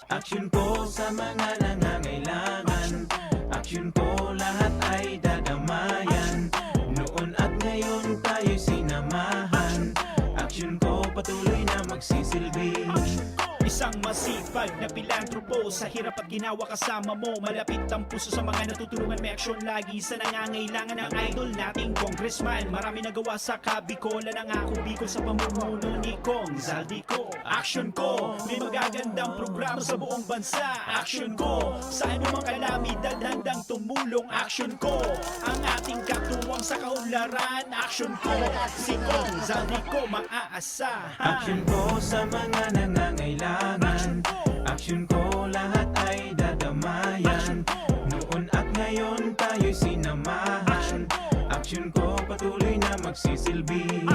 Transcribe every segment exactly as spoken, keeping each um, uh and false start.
Aksyon ko sa mga nangangailangan. Aksyon ko, lahat ay dadamayan. Noon at ngayon tayo'y sinamahan. Aksyon ko, patuloy na magsisilbi. Isang masipag na pilantropo, sa hirap at ginawa kasama mo. Malapit ang puso sa mga natutulungan, may aksyon lagi sa nangangailangan. Ang idol nating congressman, marami nagawa sa Kabicol. Nangako Bicol sa pamumuno ni Cong Zaldy Co. Aksyon ko, may magagandang programa sa buong bansa. Aksyon ko, sa anumang kalamidad handang tumulong. Aksyon ko, ang ating katuwang sa kaunlaran. Aksyon ko, si Cong Zaldy Co maaasahan. Aksyon ko sa mga nangangailangan. Aksyon ko, lahat ay dadamayan. Noon at ngayon tayo'y sinamahan. Aksyon ko, patuloy na magsisilbi.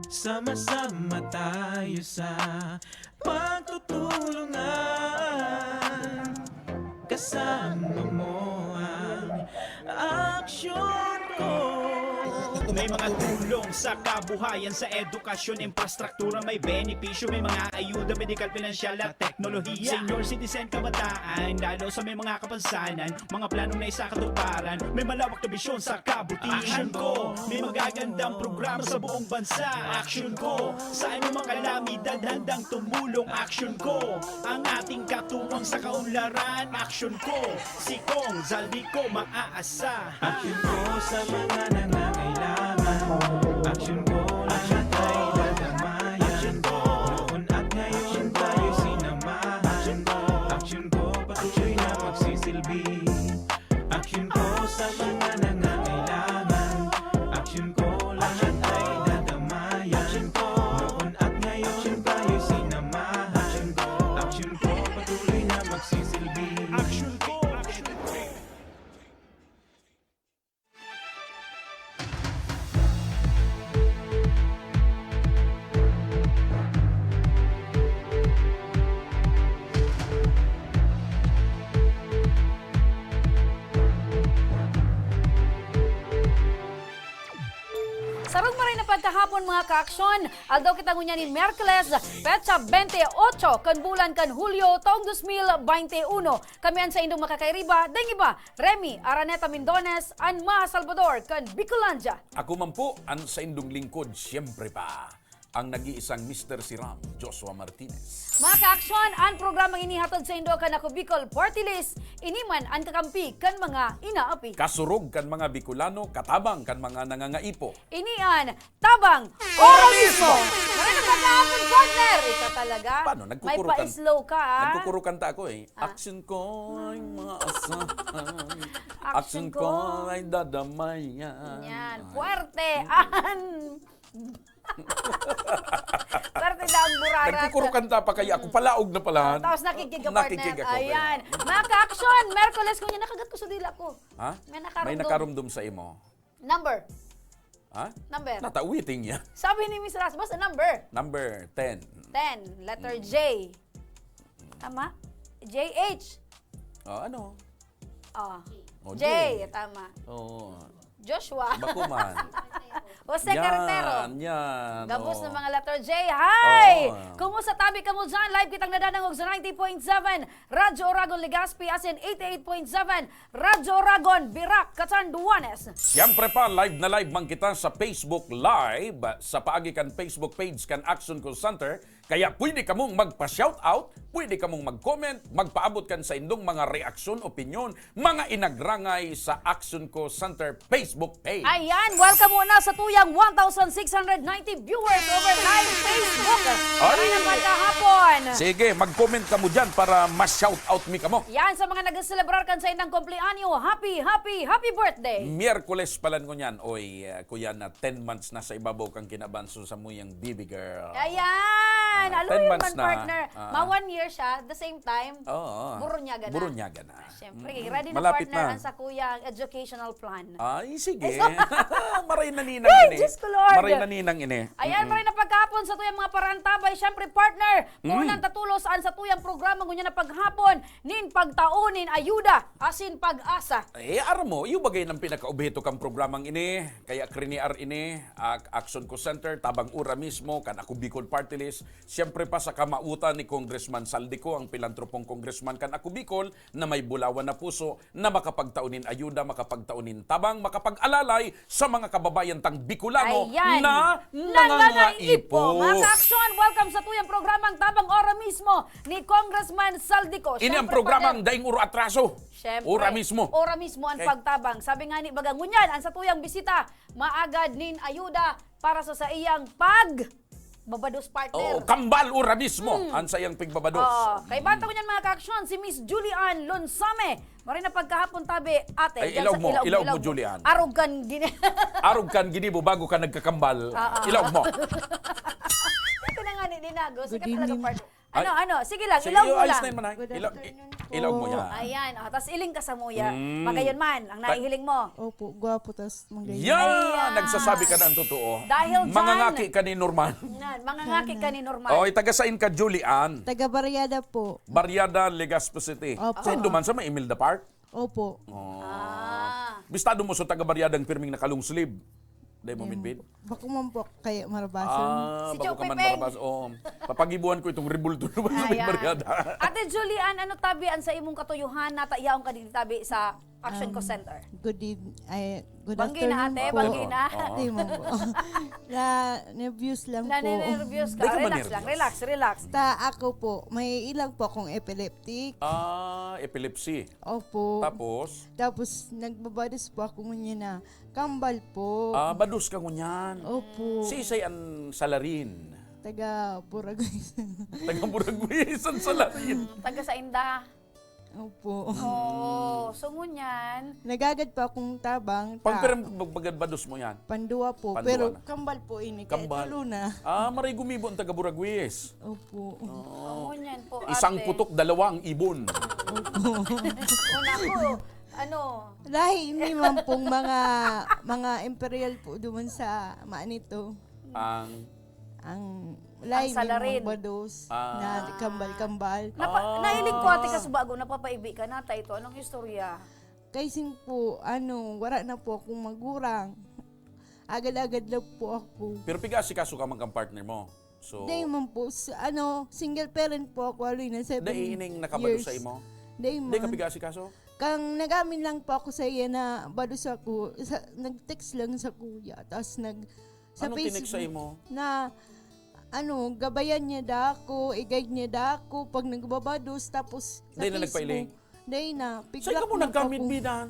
Sama-sama tayo sa pagtutulungan. Kasama mo ang aksyon ko. May mga tulong sa kabuhayan, sa edukasyon, infrastruktura, may benepisyo, may mga ayuda, medikal, pinansyal at teknolohiya. Senior citizen, kabataan, lalo sa may mga kapansanan, mga planong naisakatuparan, may malawak na bisyon sa kabutihan. Aksyon ko, may magagandang programa sa buong bansa. Aksyon ko, sa anumang kalamidad handang tumulong. Aksyon ko, ang ating katuwang sa kaunlaran. Aksyon ko, si Cong Zaldy Co maaasahan. Aksyon ko sa mga nangangailangan. Aksyon ko, lahat ay dadamayan. Noon at ngayon tayo sinamahan. Aksyon ko, patuloy na magsisilbi. Aksyon ko sa mga nangangailangan. Aksyon ko, lahat ay dadamayan. Noon at ngayon tayo sinamahan. Aksyon ko, patuloy na magsisilbi. Aksyon ko, aksyon ko. Sarong maray na pagkahapon, mga kaaksyon. Aldaw kita ngunyan nin Miyerkules, petsa bente otso kan bulan kan Hulyo, taong dos mil bente uno. Kami an saindong makakairiba, daing iba, Remy Araneta Mindones, an Maha Salvador kan Bicolandia. Ako man po, an saindong lingkod, siyempre pa, ang nag-iisang Mister Siram, Joshua Martinez. Mga kaaksyon, an programang ini hatod saindo kan Ako Bicol Party List, ini man an kakampi kan mga inaapi. Kasurog kan mga Bicolano, katabang kan mga nangangaipo. Ini an Tabang Ora Mismo! Maray na pagkahapon, partner! Ikaw talaga. Paano? May Nagkukurukan-, pa-slow ka, ah. nagkukurukan ta ako, eh. Ah. Aksyon ko ay maasahan. Aksyon Aksyon ko. ko ay dadamayan. Yan. Ay. Puwerte. An. Puwerte na ang burarat. Nagkukurukan ta pa kaya ako. Mm. Palaog na pala. Tapos nakikig ka, partner. Nakikig ako, Ayan. kaya. Mga ka-aksyon, Merkules ko niya, nakagat ko sa dila ko. Ha? May nakarumdom. May nakarumdom sa imo? Number. Ha? Number. Natawiting niya. Sabi ni Miss Ras, basta number. Number ten. Ten, letter Mm. J. Tama? J H. Oh, ano? Oh. Oh, J, J. Tama. Oo. Joshua. Bako man. Jose Yan, Carretero. yan, Gabos oo. ng mga letter J. Hi! Oo. Kumusta tabi kamo dyan? Live kitang nadadangog sa ninety point seven Radyo Oragon, Legazpi, asin eighty-eight point seven Radyo Oragon, Virac, Catanduanes. Siyempre pa, live na live man kita sa Facebook Live, sa paagi kan Facebook page kan Action Call Center. Kaya pwede kamong magpa-shoutout, pwede kamong mag-comment, magpaabot kan saindong mga reaksyon, opinyon, mga inagrangay sa Action Call Center Facebook page. Ayan, welcome muna sa tuyang one thousand six hundred ninety viewers over live Facebook. Ay! Maray na pagkahapon. Sige, mag-comment kamo dyan para ma-shoutout mi kamo. Yan, sa mga nag-celebrar kan saindang kumpleanyo, happy, happy, happy birthday! Miyerkules pala ngunyan, oy, eh, kuya, na ten months na sa ibabaw kang kinaban, so samuyang baby girl. Ayan! Yan, Ah, alo ten yun months man, na. partner. Ah. Ma one year siya, at the same time, Oo. burunyaga na. Burunyaga na. Ah, syempre, Mm. ready na, Malapit partner, na. ang sakuyang educational plan. Ay, sige. Maray na ninang Ay, ini. Diyos ko, Lord. Maray na ninang ini. Ayan, Mm-mm. maray na pagkahapon sa tuyang mga parantabay. Syempre, partner, Mm. punan tatulos an sa tuyang programa ngunyan na paghapon, nin pagtao nin ayuda, asin pag-asa. Eh, aram mo, iyo bagay nang pinakaobheto kan programang ini, kaya kriniar ini, ak-, Action Call Center, tabang ura mismo, kan Ako Bicol Party List, siyempre pa sa kamautan ni Congressman Saldico, ang pilantropong congressman kan Ako Bicol, na may bulawan na puso, na makapagtao nin ayuda, makapagtao nin tabang, makapag-alalay sa mga kababayan tang Bicolano Ayan. na Nangangaipon. nangangaipo. Mga ka-aksyon, welcome sa tuyang programang Tabang Ora mismo ni Congressman Saldico. Ini ang Siyempre, programang partner, daing uro atraso. Siyempre, Ora mismo. ora mismo ang Okay. pagtabang. Sabi nga ni Baga, ngunyan, ang satuyang bisita, maagad nin ayuda para sa saiyang pag babados, partner. Oo, kambal ura mismo Mm. ang sayang pigbabados. Oo. Kay bata ko niyan, mga ka-aksyon, si Miss Julie Ann Lonsame. Maray na pagkahapon, tabi, ate. Ay, Diyan ilaog sa mo, ilaog mo, ilaog mo. Julie Ann. Arog kan gini- Arog kan ginibo bago ka nagkakambal. Oo. Ilaog mo. Ito na nga ni Dinago. Sikat Good talaga, evening. partner. Ano, Ay. ano? Sige lang, Sige, ilaog mo ayos lang. na yun, manay. Good Ila-, afternoon i-, po. ilaog mo yan. Ayan, oh, tas iling ka sa muya. Mm. Magayon man, ang Ta- naihiling mo. Opo, gwapo, tas magayon. Yan! Ayan. Nagsasabi ka na ang totoo. Dahil dyan, Mangangaki ka ni Norman. Yan, mangangaki Sana. ka ni Norman. Oy, taga sain ka, Julie Ann? Taga Barriada po. Barriada, Legazpi City. Opo. Sain duman sa may Imelda Park? Opo. Oh. Ah. Bistado mo sa taga Barriada ang pirming naka-long sleeve? Dahil mo Dahil midbid? Bako man po kaya marabasan. Ah, Si bako Chow ka man Pepeng. marabas. Oo. Papagibuhan ko itong rebulto naman sa may Ayan. Barriada. Ate Julie Ann, ano tabi an sa imong katuyuhan na ta-, yaon ka din tabi sa Action Um, Call Center? Good eve-, ay, good Banggi na, afternoon ate, po. banggi na. Oo. Di man po. Na, nervyos lang po. Naninervyos ka. Di ka Relax manervyos. lang, relax, relax. Ta, ako po, may ilang po akong epileptic. Ah, epilepsy. Opo. Tapos? Tapos, nagbabados po ako ngunyan na kambal po. Ah, bados ka ngunyan. Opo. Siisay ang salarin? Taga Buragoy. Taga Buragoy, isang salarin. Mm, taga sainda. Opo. Oh, so ngunyan. Nagagad pa akong tabang, Pang ta- pirang bag-, bagad bados mo yan? Pandua po, Pandua pero na. kambal po ini, kaya Kambal. tulo na. Ah, maray gumibo ang taga Buraguis. Opo. Oo. Oh, ngunyan po, Isang ate. putok, dalawa ang ibon. Una ko, ano? Lahi ini man pong mga, mga imperial po duman sa Manito. Ang Ang lahi Ang salarin. ni Mong Bados Ah. na kambal-kambal. Napa-, Ah. nahiling ko, ate, kaso bago, napapaibi ka na, ta ito. Anong istorya? Kay sing po, ano, wala na po akong magurang. Agad-agad lang po ako. Pero piga-asikaso ka man kan partner mo? So Dai man po. S-, ano, single parent po ako, aloy na seven Dai ining nakabados years. sa imo? Dai Dai ka man. piga-asikaso? Kang nagamin lang po ako sa iya na bados ako, sa, nag-text lang sa kuya. Tapos nag, sa Anong tinext sa Facebook imo? na, ano, gabayan niya da ako, i-guide niya da ako pag nagbabados, tapos sa Dai na Facebook. nagpailing? Dai na. Saan Piglak ka mo na po nagkamit, ako. bidan?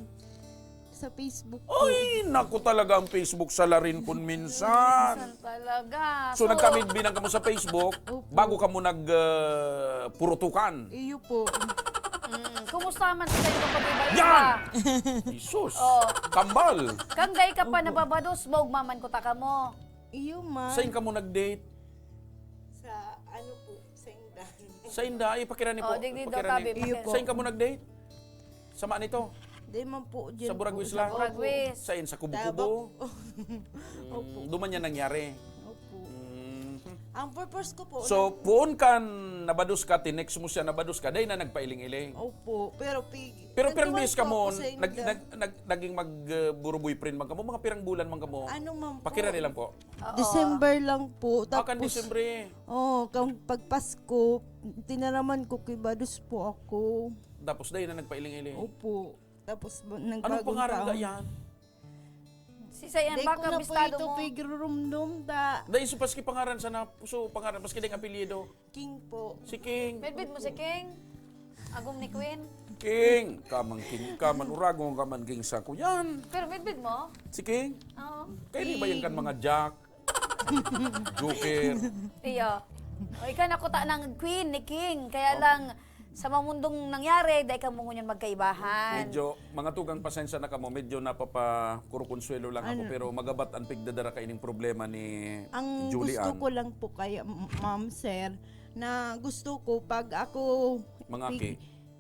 Sa Facebook po. Ay, naku talaga ang Facebook salarin kun minsan. Minsan talaga. So, So, nagkamit-binan kamo sa Facebook, Opo. bago kamo nag, ah, purutukan. Iyo po. Mm, kumusta man sa kayo pag-iba-iba? Yan! Jesus! Oh. Kambal! Kang dai ka pa Opo. nababados, maugma man kuta kamo. Iyo man. Sain kamo nag-date? Sa ano po, sa Inda. Sa Inda, ay, pakirani Oh, po. digdi daw Pakirani. tabi, Iyo pakirani. po. Sain kamo nag-date? Sa Manito? Di man po, Sa dyan Buraguis po. lang? Sa Buraguis. Sain? Sa Kubo-Kubo? Tabak. Opo. Mm, duman yan nangyari? Opo. Mm. Ang purpose ko po, So, nag- poon ka, nabados ka, tinext mo siya, nabados ka, dai na nagpailing-iling? Opo, pero pig-, Pero pirang nagduman beses po kamo, ako sa nag-, Inda. nag-, nag-, naging mag, uh, buro boyfriend man kamo, mga pirang bulan man kamo? Ano man po? Pakirani lang po. Oo. December lang po, Ah, kan tapos Disyembre. Oo, kang pagpasko, tinaraman ko kay bados po ako. Tapos dai na nagpailing-iling? Opo. Tapos ba, Anong nagbagong pangaran taon. ka yan? Si Sayan, Dai ko baka na po bistado ito mo. pigurumdom ta. Dai, so, paski pangaran sana, so, pangaran, paski dai apelyido. King po. Si King. Midbid mo si King? Agom ni Queen? King, kaman King, kaman Uragon, kaman King sa kuyan. Pero midbid mo? Si King? Oo. Kayo ba yan kan King. mga Jack? Joker. Iyo. O, ikaw nakuta ng Queen ni King. Kaya Oh. lang, Sa mamundong nangyari, dai kamo ngunyan magkaibahan. Medyo, mga tugang, pasensya na kamo, medyo napapakurukonsuelo lang ako, Ano? Pero magabat ang pigdadara kaining problema ni Ang Julie gusto Ann. ko lang po kaya, m- ma'am, sir, na gusto ko pag ako Mga pig- ki.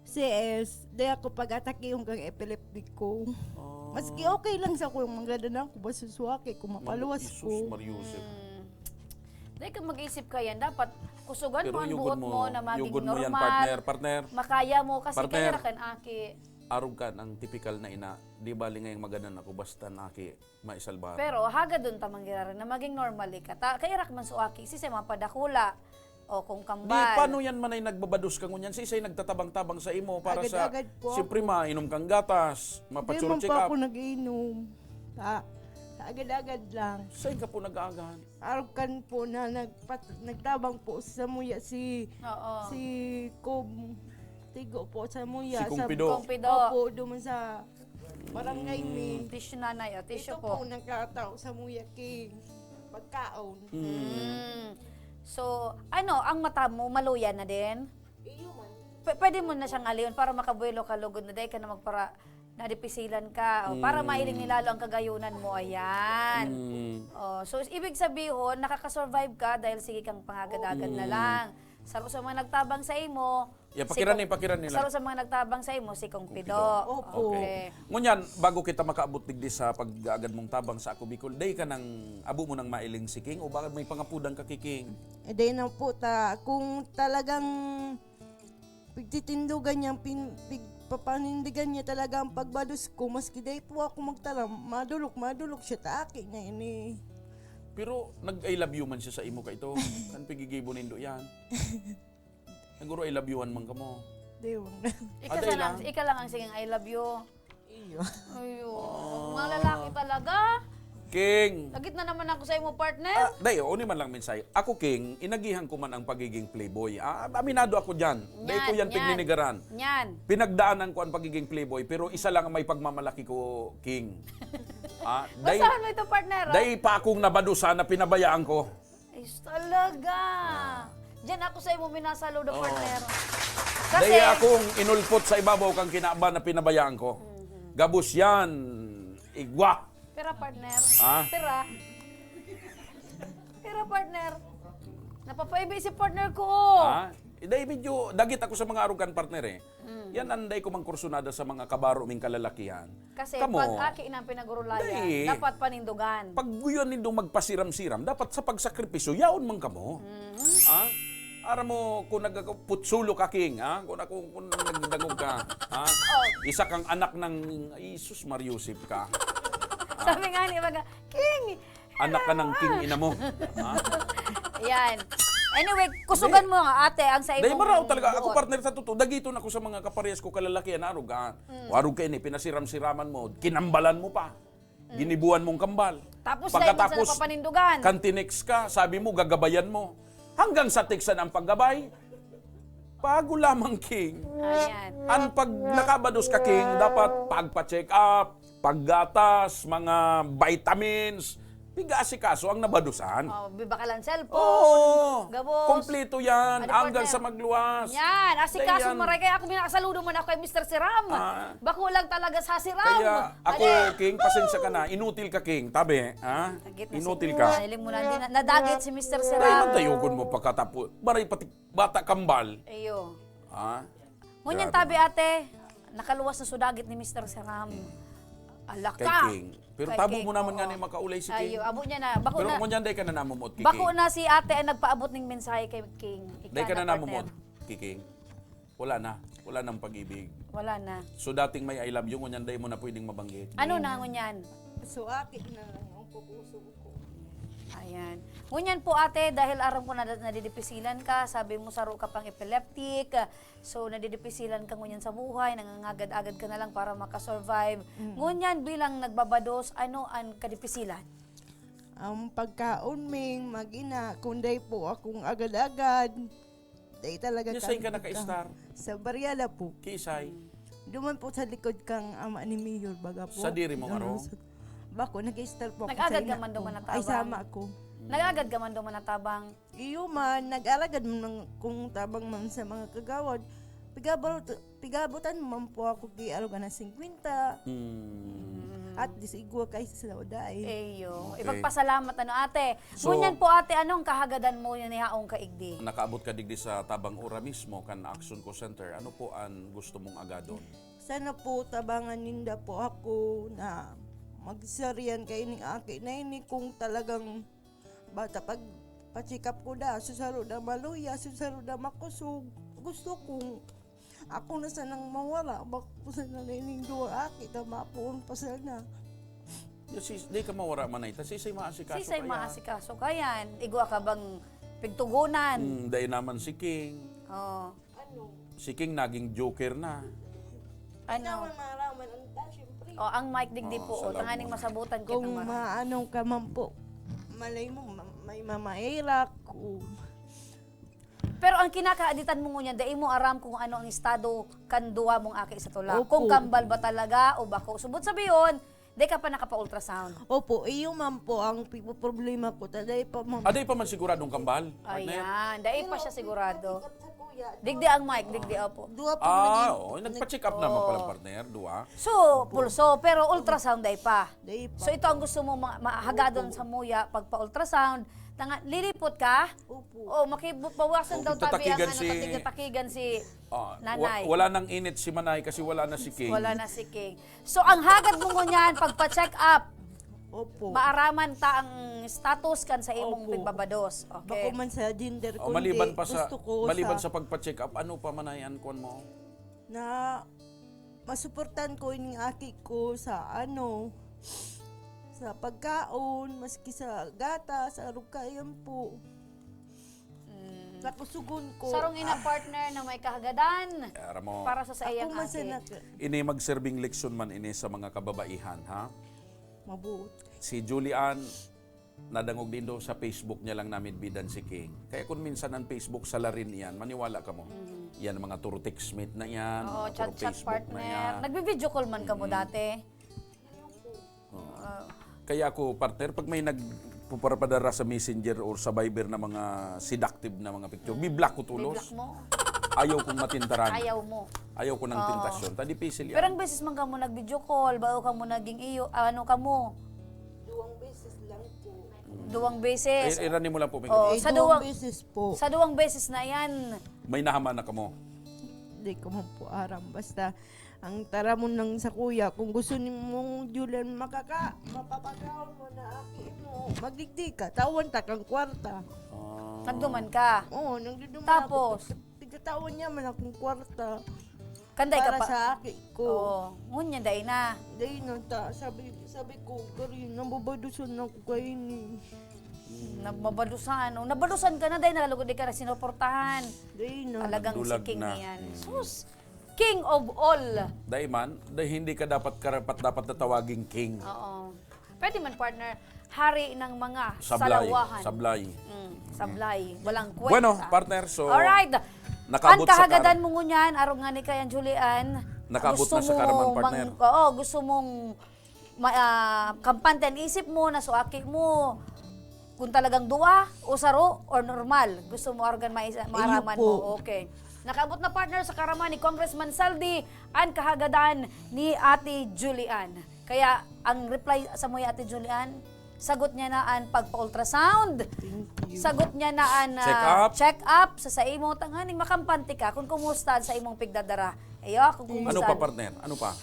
C S, di ako pag-atake yung kang epileptic ko. Oh. Maski okay lang sa ko yung mga dadan ko, basta suwaki ko, mapaluwas Jesus, ko. Mariusip. Hmm. Dai ka mag-isip kayan. Dapat kusugan Pero mo ang yugod buot mo, mo na maging yugod mo yan, normal. Partner, partner. Makaya mo kasi Partner. kaya ra kan aki. Arog kan ang tipikal na ina. Di bali ngayong magadan ako, basta naki, maisalbar. Pero hagadon ta man giraray na maging normal ka. Ta, kaya ra ka man suwaki, si sa mga padakula. O kung Di, kambal. Paano yan man ay nagbabados ka ngunyan? Si isa'y nagtatabang-tabang sa imo para sa... Agad-agad po Siyempre, mainom kang gatas, Hindi mapatsure man check po up. Ako nag-iinom. Sa, sa agad-agad lang. Saan ka po nag-aagad? Arog kan po na nagpat, nagtabang po sa muya si Oo. si Kob Tigo po sa muya. Si Kong sa, Pido. Kong Pido. Opo, duman sa barangay mi. Tissue nanay, o, tissue Ito po. po, nagkatao sa muya king pagkaon. Mm. So, ano, ang mata mo, maluya na din? Iyo man. P- pwede mo na siyang aliyon para makabuelo ka lugod na dahil ka na magpara nadipisilan ka o para mailing ni lalo ang kagayunan mo, ayan. Mm. Oh, so ibig sabihin nakaka-survive ka dahil sige kang pangagad-agad na lang. Saro sa mga nagtabang sa imo, Yeah, si pakirani, Kong- pakirani lang. Saro sa mga nagtabang sa imo si Kong Pido. Opo. Okay. Ngunyan, bago kita makaabot digdi sa pag-aagad mong tabang sa Ako Bicol, day ka nang abo mo nang mailing si King o baka may pangapudan ka kay King? E di na po ta, kung talagang pigtitindugan niya, pin, pigpapanindigan niya talaga ang pagbados ko, maski dai po ako magtaram, madulok, madulok siya ta aki ngayon eh. Pero nag-I love you man siya sa imo ka ito. Kan pigigibo nindo yan. Naguro I love you-an man kamo. Di man. Ika, Aday sa lang, lang. ika lang ang siging I love you. Iyo. Ayo, mga lalaki talaga. King! Lagit na naman ako sa imo, Ah, partner. Day, o ni man lang mensay. Ako, King, inagihan ko man ang pagiging playboy. Ah, aminado ako dyan. Day ko Yan, yan yan. pigninigaran. Yan. Pinagdaanan ko ang pagiging playboy, pero isa lang ang may pagmamalaki ko, King. Ah, day, Basahan mo ito, partner. Oh. Day pa akong nabadusan na pinabayaan ko. Ay, talaga. Diyan ako sa imo minasaludo, Oo. partner. Day akong inulpot sa ibabaw kang kinaban na pinabayaan ko. Gabos yan. Igwa. Pira, partner. Ah? Pira. Pira, partner. Napapaibi si partner ko. Ha? Day, medyo dagit ako sa mga arugan, partner eh. Yan ang day ko mang kursunada sa mga kabaro ming kalalakihan. Kasi Kamo, pag aki nang pinagurulayan, Dai. Dapat panindugan. Pag guyon nindong magpasiram-siram, dapat sa pagsakripisyo, yaon man kamo. Ha? Aram mo, kung nagputsulo ka, King, ha? Kung, kung, kung nagdangog ka, ha? Isa kang anak ng, Jesus, Mariusip ka. Sabi nga ni Baga, King! Anak ka ng King ina mo. Ha? Yan. Anyway, kusugan mo nga, ate, ang sa Dahil imong maraw talaga, ako buot. Partner, sa totoo, dagiton ako sa mga kaparehas ko kalalakihan na arog, ah. Arog ka ini, pinasiram-siraman mo, kinambalan mo pa. Ginibuan mong kambal. Tapos dahil minsan Pagkatapos, napapanindugan. Kantinex ka, sabi mo, gagabayan mo. Hanggang sa teksan ang paggabay, bago lamang, King. Ayan. Ang pag nakabados ka, King, dapat pagpa-check up, paggatas, mga vitamins, piga-asikaso ang nabadusan. Oh, bibakalan cellphone. Oo. Gabos. Kompleto yan. Ano, Hanggang partner? sa magluwas. Yan. Asikaso Yan. mo rin. Kaya ako minasaludo mo na ako kay Mister Siram. Ah. Bako lang talaga sa Siram. Kaya ako, Ano? King, pasensya ka na. Inutil ka, King. Tabi, ha? Dagit na Inutil si- ka. Nailing mo na. Hindi na, nadagit si Mister Dahil Siram. man tayo mo pagkatapo. Maray pati bata kambal. Ayo. Ha? Ngunyan Grabe. Tabi, ate, nakaluwas na sudagit ni Mister Siram. Alaka. Kay King. Pero Kay tabo King, mo naman oo. Nga ni makaulay si King. Ayo, abo niya na. Bako Pero na, ngunyan day ka na namumot kay bako King. Na si ate ang nagpaabot ning mensahe kay King. Ika Day ka na partner. namumot kay King. Wala na. Wala nang pag-ibig. Wala na. So dating may I love you, ngunyan day mo na pwedeng mabanggit. Ano na ngunyan? So, aki na lang ang pupuso ko. Ayan. Ngunyan po, ate, dahil aram ko na nadidipisilan ka, sabi mo saro ka pang epileptic, so nadidipisilan ka ngunyan sa buhay, nangangagad-agad ka na lang para makasurvive. Ngunyan bilang nagbabados, ano ang kadipisilan? Ang pagkaon ming magina, kung dai po akong agad-agad, dai talaga Yes, saan ka kami naka-star? Sa Barriada po. Kisay. Duman po sa likod kang ama ni Mayor, baga po. Sa diri mo, Doon Aro? sa- Bako, nag-star po ako Nag-agad sa ka ina man ko. duman na Ay, tabang? Sama ako. Nag-agad ka man duman na tabang? Iyo man, nag-aragad man ng- kung tabang man sa mga kagawad. Pigabot, pigabotan man po ako gi aruga na singkwenta. Hmm. At di sa igwa kay sa dae. Eyo. Okay. Ipagpasalamat, ano, ate. So, ngunyan po, ate, anong kahagadan mo yun ni haong kaigdi? Nakaabot ka digdi sa tabang ora mismo kan Action Call Center. Ano po an gusto mong agadon? Sana po tabangan ninda po ako na magsarian kay ning aki na ini kung talagang bata pag pa-check up ko na, susaro na maluya, susaro na makusog. Gusto kong ako na sanang mawara, bako sana na ining duwa aki na mapuon pa sana. Di ka mawara man ay ta, sisay maasikaso Sisay maasikaso kayan. Igwa ka bang pigtugunan? Hmm, dai naman si King. Oh. Ano? Si King naging joker na. Ano? Kailangan maraman ang ta, syempre. Oh, ang mic digdi Oo, po, oh, salamat. Tanganing masabutan kita Kung maray. Maano ka man po, malay mo, ma- may mamairak. Oh. Pero ang kinakaaditan mo ngunyan, dai mo aram kung ano ang estado kan duwa mong aki sa tulak. Opo. Kung kambal ba talaga o bako. Subot sabihon, Di ka pa nakapa-ultrasound? Opo, iyo man po ang problema ko. Taday pa man. Aday pa man siguradong kambal, partner? Ayan, dai pa siya sigurado. Digdi ang mic, digdi, opo. Dua po Ah, naging- oo. Nagpa-check up naman pala, partner. Dua. So, pulso, pero ultrasound dai pa. Dai pa. So, ito ang gusto mo ma- mahagadon sa muya, pagpa-ultrasound. Tanga, lilipot ka? Opo. Oh, makibawasan Kung daw tabi ang tatakigan ano, si- tatig- tatakigan si Ah, wa- Nanay. Wala nang init si Manay kasi wala na si King. Wala na si King. So, ang hagad mo ngunyan, pagpa-check up. Opo. Maaraman ta ang status kan sa imong Opo. pigbabados. Okay. Bako man sa gender, O, kundi maliban pa sa gusto ko maliban sa, sa pagpa-check up, ano pa man ay an kuwan mo? Na masuportan ko ining aki ko sa ano, sa pagkaon, maski sa gatas, arog kaiyan po. Mm. Nakusugon ko. Sarong ina partner na may kahagadan Aram mo, para sa saiyang Ako man sa aki. nak- Ini magserbing leksyon man ini sa mga kababaihan, ha? Mabuot. Si Julian, nadangog din daw sa Facebook niya lang namidbidan si King. Kaya kung minsan ang Facebook sa larin iyan, maniwala ka mo. Yan ang mga turo textmate na yan, Oo, mga turo chat-chat Facebook na partner. yan. Nagbi-video call man kamo Mm. dati. Oo. Kaya ako, partner, pag may nagpuparpadara sa messenger or sa Viber na mga seductive na mga picture, biblock ko tulos. Biblock mo? Ayaw kong matindaran. Ayaw mo? Ayaw ko ng Oo. tentasyon. Tadi pisil yan. Pero ang beses man kamo nag-video call, bago kamo naging iyo, ano kamo? Duwang beses lang po. Duwang beses. Ay, irani mo lang po, Miguel. Oo, Eh, sa duwang duwang, beses po. Sa duwang beses na yan. May nahaman na kamo. Di ko man po aram. Basta, Ang taramon lang sa kuya, kung gusto ni mong Julian makaka, mapapakaon mo na aki mo, magdigdi ka, tawan ta kang kwarta. Ah. Nagduman ka? Oo, nagduduman Tapos? Ako. Tig-, tigkatawan niya man akong kwarta. Kanday ka Para pa? sa aki ko. Oo. Ngunyan, dai na. Dai na ta. Sabi, sabi ko, Karin, nababadusan ako kaini. Nababadusan. Oh, nabadusan ka na, dai na, lugod di ka na sinuportahan. Dai na. Talagang Dulag si King na. Yan. Mm. Sus! King of all. Dai man, dai, hindi ka dapat karapat dapat na tawaging king. Oo. Pwede man, partner, hari ng mga Sablay, salawahan. Sablay. Mm, sablay. Walang kwenta. Bueno, partner, so, Alright. Nakaabot Ang kahagadan mo ngunyan, arog nga ni kayan Julian, nakaabot gusto na sa karaman, partner. Oo, gusto mong ma, ah, kampante ang isip mo, nasuaki mo, kung talagang duwa o saro or normal. Gusto mo organ maisa, maaraman mo. Okay. Nakaabot na partner sa karaman ni Congressman Saldi ang kahagadan ni Ate Julian. Kaya ang reply sa mo Ate Julian, sagot niya na ang pagpa-ultrasound. Sagot niya na ang ah, check-up. Check-up sa, sa imo. Tanganing makampante ka kung kumusta sa imong pigdadara. Ayo, kung kumusta. Ano pa, partner? Ano pa?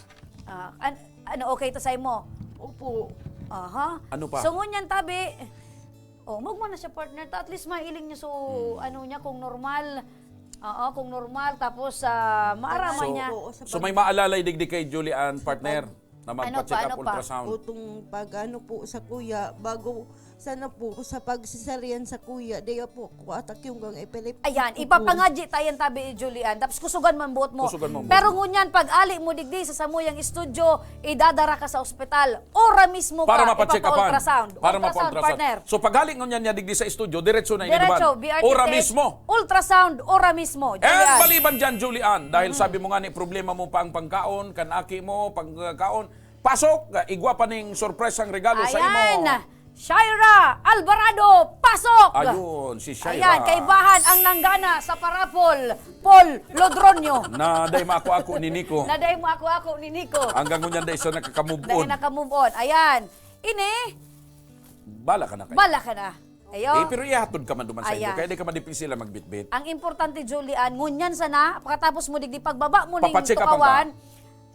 Ah, an- Ano, okay to sa imo? Opo. Aha. Ano pa? So, ngunyan tabi, oh, magmo na siya partner. Ta, at least mahiling niya so, hmm. ano niya, kung normal. Oo, kung normal. Tapos, uh, maaraman so, niya. Oo, so, so, may maalalay digdi kay Julian, partner, na magpa-check ano pa, ano up ultrasound. Utong pag ano po sa kuya, bago Sana po sa pagsisarian sa kuya, daya po ko atak yung gang epileptic Ayan, ko po. Ipapangadyi tayan tabi ni Julian. Tapos kusugan man buot mo. Kusugan man buot Pero mo. Ngunyan, pag ali mo digdi sa samuyang estudyo, idadara ka sa ospital. Ora mismo Para ka, mapa-check upan. Ipapa-ultrasound. Para Ultrasound, mapa-ultrasound. Partner. So, pag hali ngunyan niya digdi sa estudyo, diretso na Diretso, inuban. B R T Ora T H. Mismo. Ultrasound, ora mismo. And Julian. Maliban dyan, Julian, dahil mm. sabi mo nga ni, problema mo pa ang pangkaon, kan aki mo, pangkaon, pasok, igwa pa ning sorpresang regalo Ayan. Sa imo. Shaira Alvarado, pasok! Ayun, si Shaira. Ayan, kaibahan ang nanggana sa parapol, Paul Lodronyo. Na dai maako-ako ni Nico. Na dai maako-ako ni Nico. Hanggang ngunyan dai siya nakaka-move on. Dai naka-move on. Ayan. Ini. Bala ka na kayo. Bala ka na. Ayo. Eh, pero ihatod ka man duman sa inyo. Kaya di ka madipin sila magbitbit. Ang importante, Julian, ngunyan sana, pagkatapos mo digdi pagbaba mo ning tukawan,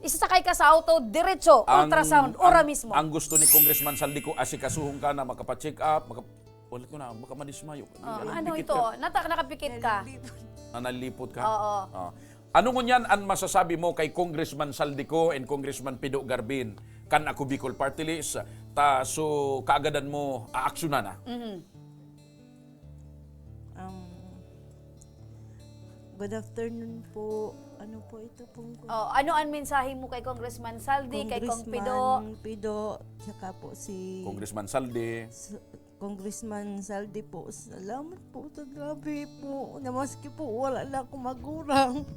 Isa sakay ka sa auto, diretso, ultrasound, ora mismo. Ang gusto ni Congressman Saldico, asikasuhon ka na, makapacheck up, maka, ulit ko na, baka madismayo. Oh, ano ito? Nata, nakapikit ka. Nanalipot ka? Oo. Oh. Ano ngunyan an masasabi mo kay Congressman Saldico and Congressman Pido Garbin kan Ako Bicol Party List? Ta, so, kaagadan mo, aaksyonan na? Mm-hmm. Um, good afternoon po. Ano po ito pong... Oh, ano ang mensahe mo kay Congressman Saldi, kay Kong Pido? Congressman Pido, tsaka po si... Congressman Saldi. S- Congressman Saldi po, salamat po sa grabe po. Na maski po wala na akong magurang.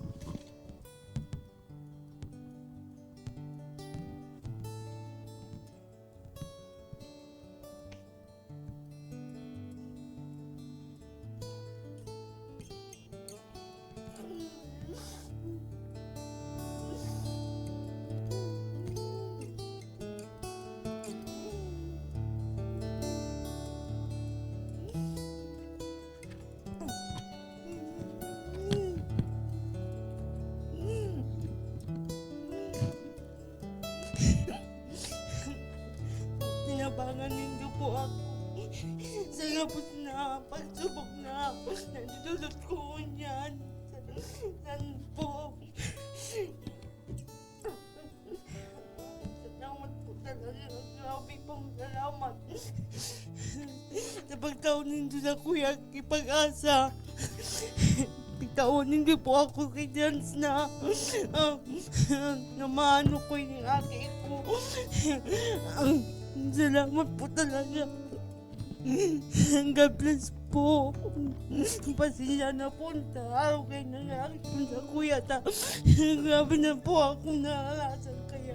Tinabangan nindo po ako. Sa gabos na pagsubok na nagdudulot ko niyan. San po? Salamat po talaga. Grabe pong salamat. Sa pagtao nindo sa kuya, kipag-asa. Pagtao nindo po ako kay Jans na, ah, na maano ko yung aki ko. Salamat po talaga. God bless po. Pasensya na po sa araw kayo nangyari po sa kuya ta. Grabe na po akong naranasan kaya.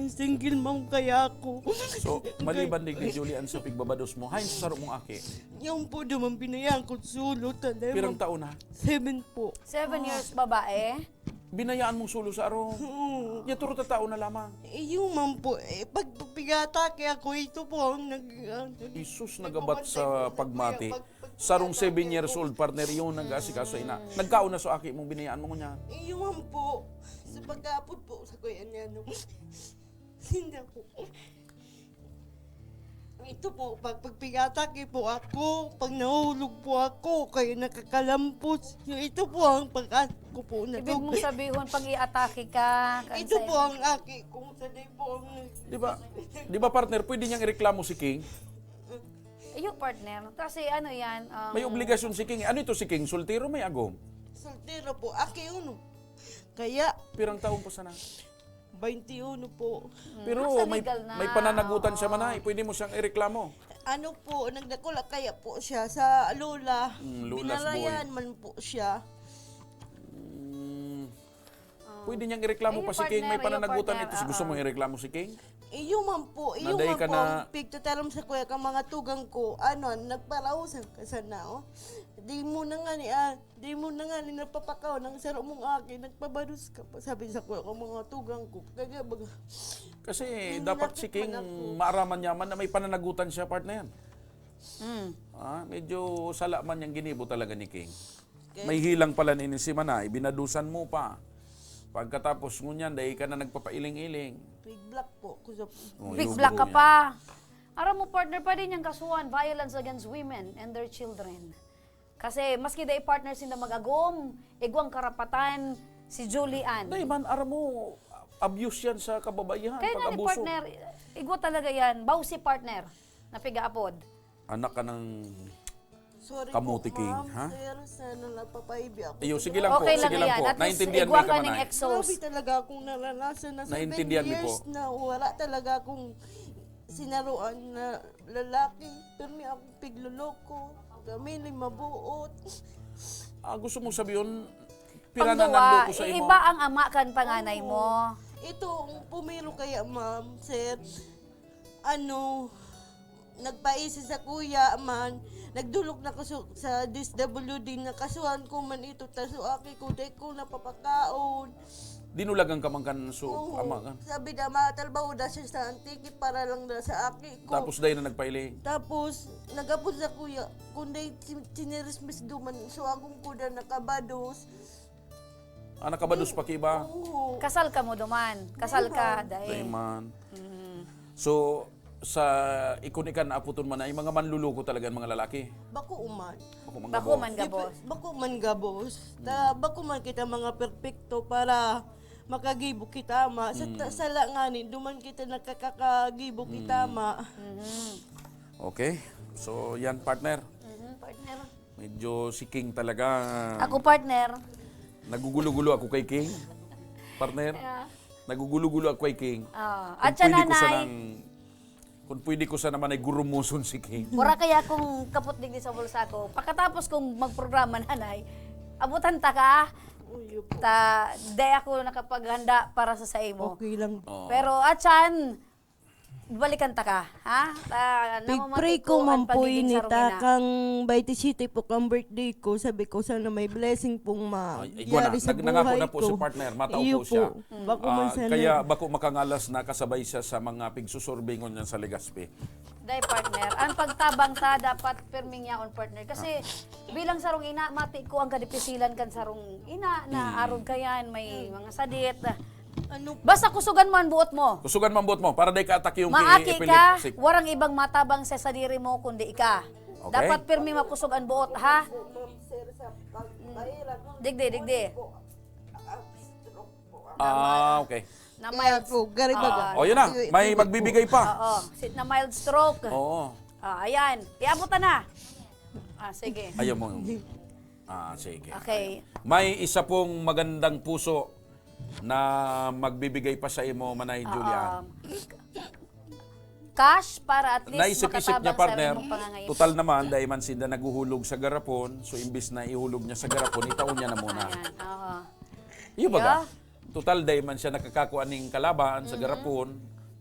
Single mom kaya ako. So, maliban digdi, Julian, sa pigbabados mo, hain sa saro mong aki? Yan po naman, binayaan ko solo talaga. Pirang taon na? Seven po. Seven years babae? Binayaan mong solo sa aro. Oo. Yaturo ta tao na lamang. Eh, yung man po, eh, pag pigata kaya ako, ito po ang nag... ah, nag- Jesus nagabat sa pagmati. Sarong seven years old, partner, yung nag-aasikaso sa ina. Nagkaon na so aki mong binayaan mo niya. Eh, yung man po, sa pagkapot po, sa kuya niya, no? Hindi po. Ito po, pag pagpigatake po ako, pag nahulog po ako, kaya nakakalampos. Yung ito po ang pag ko po na Ibig mong sabihin, pag iatake ka, kan Ito sa- po ang aki kung sanay po ang... Di ba, di ba partner, pwede niyang ireklamo si King? Iyo, partner. Kasi ano yan, um, May obligasyon si King. Ano ito si King? Soltero, may agom? Soltero po. Aki uno. Kaya, Pirang taon pa sana? Bainti uno po. Pero Nasa may, legal na. may pananagutan siya, manay. Pwede mo siyang ireklamo. Ano po, nagdakula kaya po siya sa lola. Mm, lola's boy. Binalayan man po siya. Mm, pwede niyang ireklamo Ayun, pa si King. May partner, ayun, pananagutan partner, ito. Gusto oo. mo ireklamo si King? Iyo man po, iyo Naday man ka po na ang pigtataram sa kuya ka mga tugang ko. Ano, nagparausan ka sana, oh. Di mo na nga ni, ah, Di mo na nga ni napapakaw ng saro mong aki, nagpabados ka pa, sabi sa ko, ang mga tugang ko. Kaya baga, Kasi dapat si King maaraman niya man na may pananagutan siya, partner. Mm. Ah, medyo sala man yung ginibo talaga ni King. May hilang pala ni si Manay, binadusan mo pa. Pagkatapos ngunyan, dahil ka na nagpapailing-iling. Big black po. Kusa po. Oh, Big black ka pa. Aram mo, partner, pwede niyang kasuhan violence against women and their children. Kasi maski dai partner sinda mag-agom, igwang karapatan si Julie Ann. Dai man, aram mo, abuse yan sa kababaihan, Kaya nga ni pag-abuso. partner, igwa talaga yan, bawsi partner na pigaapod. Anak ka ng Sorry Kamuti po, King, ma'am, ha? Sir, sana napapaibi ako. Iyo, sige lang po, Okay lang sige lang yan. po. At least, Naintindihan mo igwa yung ka kamanayan. ning exhaust. Grabe talaga akong naranasan na seven Naintindihan mo years po. na wala talaga akong sinaruan na lalaki. Pero may akong pigloloko. Kami ni mabuot. Ah, gusto mong sabihin, pira na Pangduwa, nanloko sa imo? iba ang ama kan panganay Oo. mo. Ito, ang pumiro kaya, ma'am, sir, ano, Nagpaisi sa kuya man, nagdolok na ko su-, sa D S W D, nakasuhan ko man ito, ta su aki ko, dai ko napapakaon. Dinulagan ka man kan su Oo. ama kan? Sabi na, matalbaho na siya sa Antique para lang na sa aki ko. Tapos dai na nagpailing? Tapos, nagapod sa kuya, kung dai si-, sinirismis duman, so akong kuda nakabados. Ah, nakabados pa ki iba? Oo. Kasal ka mo duman? Kasal ka, Dai man. dai. Dai man. Mm. So, sa ikon ikan aputon man ay mga manluluko talaga ang mga lalaki? Bako man. Bako man Bako gabos. man Di pa, gabos. bako man gabos. Ta, Mm. bako man kita mga perpekto para makagibo kita, ma. Sa ta-, Mm. sala ngani, duman kita nakakakagibo kita, Mm. ma. Mhm. Okay. So, yan, partner. Mhm, partner. Medyo si King talaga. Ako, partner. Nagugulo-gulo ako kay King. Partner, Yeah. nagugulo-gulo ako kay King. Ah, Kung at siya, pwede ko nanay. sanang, kung pwede ko sana man ay gurumuson si King. Wala kaya akong kapot digdi sa bulsa ko. Pagkatapos kong magprograma, nanay, abutan ta ka. Uy, po. Ta, di ako nakapaghanda para sa saimo. Okay lang. Oo. Pero, Achan, balikan ta ka, ha? Ta, Pig-pray namamati ko ko man ang po pagiging ini, sarong ta, ina. kang baiti sete po kang birthday ko. Sabi ko, sana may blessing pong ma-, Ay, igwa na. yari sa Nag-, nangako buhay na po ko. si partner. Matao Iyo po siya. po. Bako man Ah, sana. kaya bako makangalas na kasabay siya sa mga pigsusurbingon niyan sa Legazpi. Dai, partner. Ang pagtabang ta, dapat pirming yaon, partner. Kasi Ah. bilang sarong ina, mati ko ang kadipisilan kan sarong ina na Mm. arog kayan, may Mm. mga sadit. Ano po? Basta kusugan mo ang buot mo. Kusugan mo ang buot mo para di ka atake yung Maaki ki-, ka, epileptic. warang ibang matabang sa sadiri mo kundi ika. Okay. Dapat pirmi makusog ang buot, ha? Ma'am, sir, sa pag-, Mm. mahirap. Digdi, digdi. Po, ah, stroke po. Ah, okay. Na Kaya mild po, gari baga. Ah. Oh, yun na. Sige, May sige po. magbibigay pa. Oo. Si-, na mild stroke. Oo. Ah, ayan. Iabot na. Ah, sige. Ayaw mo. Ah, sige. Okay. May isa pong magandang puso na magbibigay pa sa imo, Manay Oo. Julian. Cash para at least Naisip-isip niya, makatabang sa partner. imong pangangaipo. Total naman, dahil man sinda naghuhulog sa garapon, so imbis na ihulog niya sa garapon, itaon niya na muna. Ayan, oo. Iyo baga? Iyo. Total, dai man siya nakakakua ning kalaban sa Mm-hmm. garapon,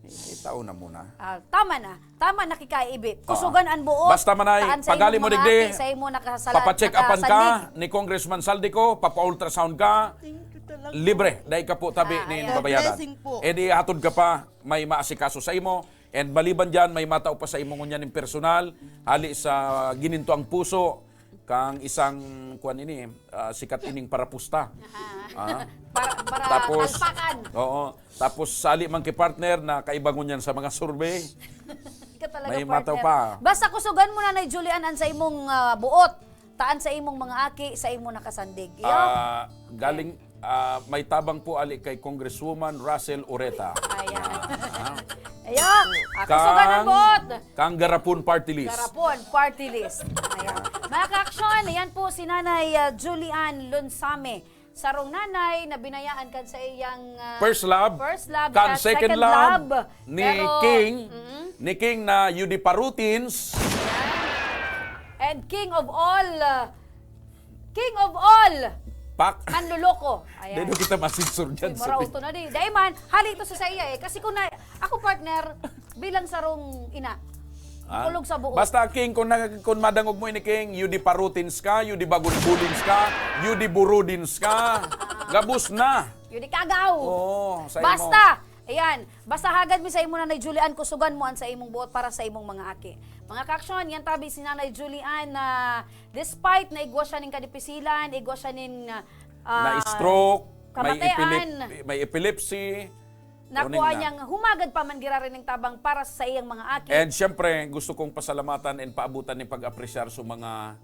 eh, tao na muna. Ah, tama na. Tama na kikaibi. Oo. Kusugan ang buot. Basta man ay, Taan sa pagali imong mo, mga digdi. aki, sa imo nakasala-, Papacheck upan ka nakasandig. ni Congressman Zaldy Co, papa-ultrasound ka. Thank you talaga. Libre. Dai ka po tabi Ah, nin ayan. babayaran. Blessing po. Eh, di hatod ka pa, may maasikaso sa imo. And maliban diyan, may matao pa sa imo ngunyan nin personal, hali sa gininto ang puso, kang isang, kuwan ini, ah, sikat ining parapusta. Aha. Ah. Para, para Tapos, kalpakan. oo. Tapos, sali man ki partner na kaiba ngunyan sa mga survey. Ikaw talaga, May partner. mataw pa. Basta kusugan mo, Nanay Julian, an sa imong, ah, buot. Taan sa imong mga aki, sa imo nakasandig. Iyo. Ah, galing, ah, may tabang po ali kay Congresswoman Russell Ureta. Ayan. Ah, ah. Ayan. Ah, kusugan ang Kang, buot. kang Garapon Party List. Garapon Party List. Ayan. Mga ka-aksyon, ayan po si Nanay, ah, Julian Lonsame. Sarong nanay na binayaan kan sa iyang, ah, First love. first love Kan at second second love love. ni Pero, King, mm. ni King na Yudiparutins. Ayan. And king of all, ah, king of all Pak. manloloko. Ayan. Dahil kita masensor dyan Uy, sa maraot to na di. Dai man, hali ito sa, sa iya eh. Kasi kung na, ako partner, bilang sarong ina, Ah, kulog sa buo. Basta, King, kung, na, kung madangog mo ini, King, Yudiparutins ka, Yudibagunbulins ka, Yudiburudins ka, gabos na. Yudikagaw. Oo, sa imo. Basta, ayan, basta hagad mi sa imo, Nanay Julian, kusugan mo an sa imong buot para sa imong mga aki. Mga ka-aksyon, yan tabi si Nanay Julian na despite na igwa siya nin kadipisilan, igwa siya nin, ah, Na-stroke, may kamatayan. epilep-, may epilepsy, Nakuha Kuning na. niyang humagad pa man giraray ning tabang para sa iyang mga aki. And siyempre, gusto kong pasalamatan and paabutan ning pag-apresyar sa mga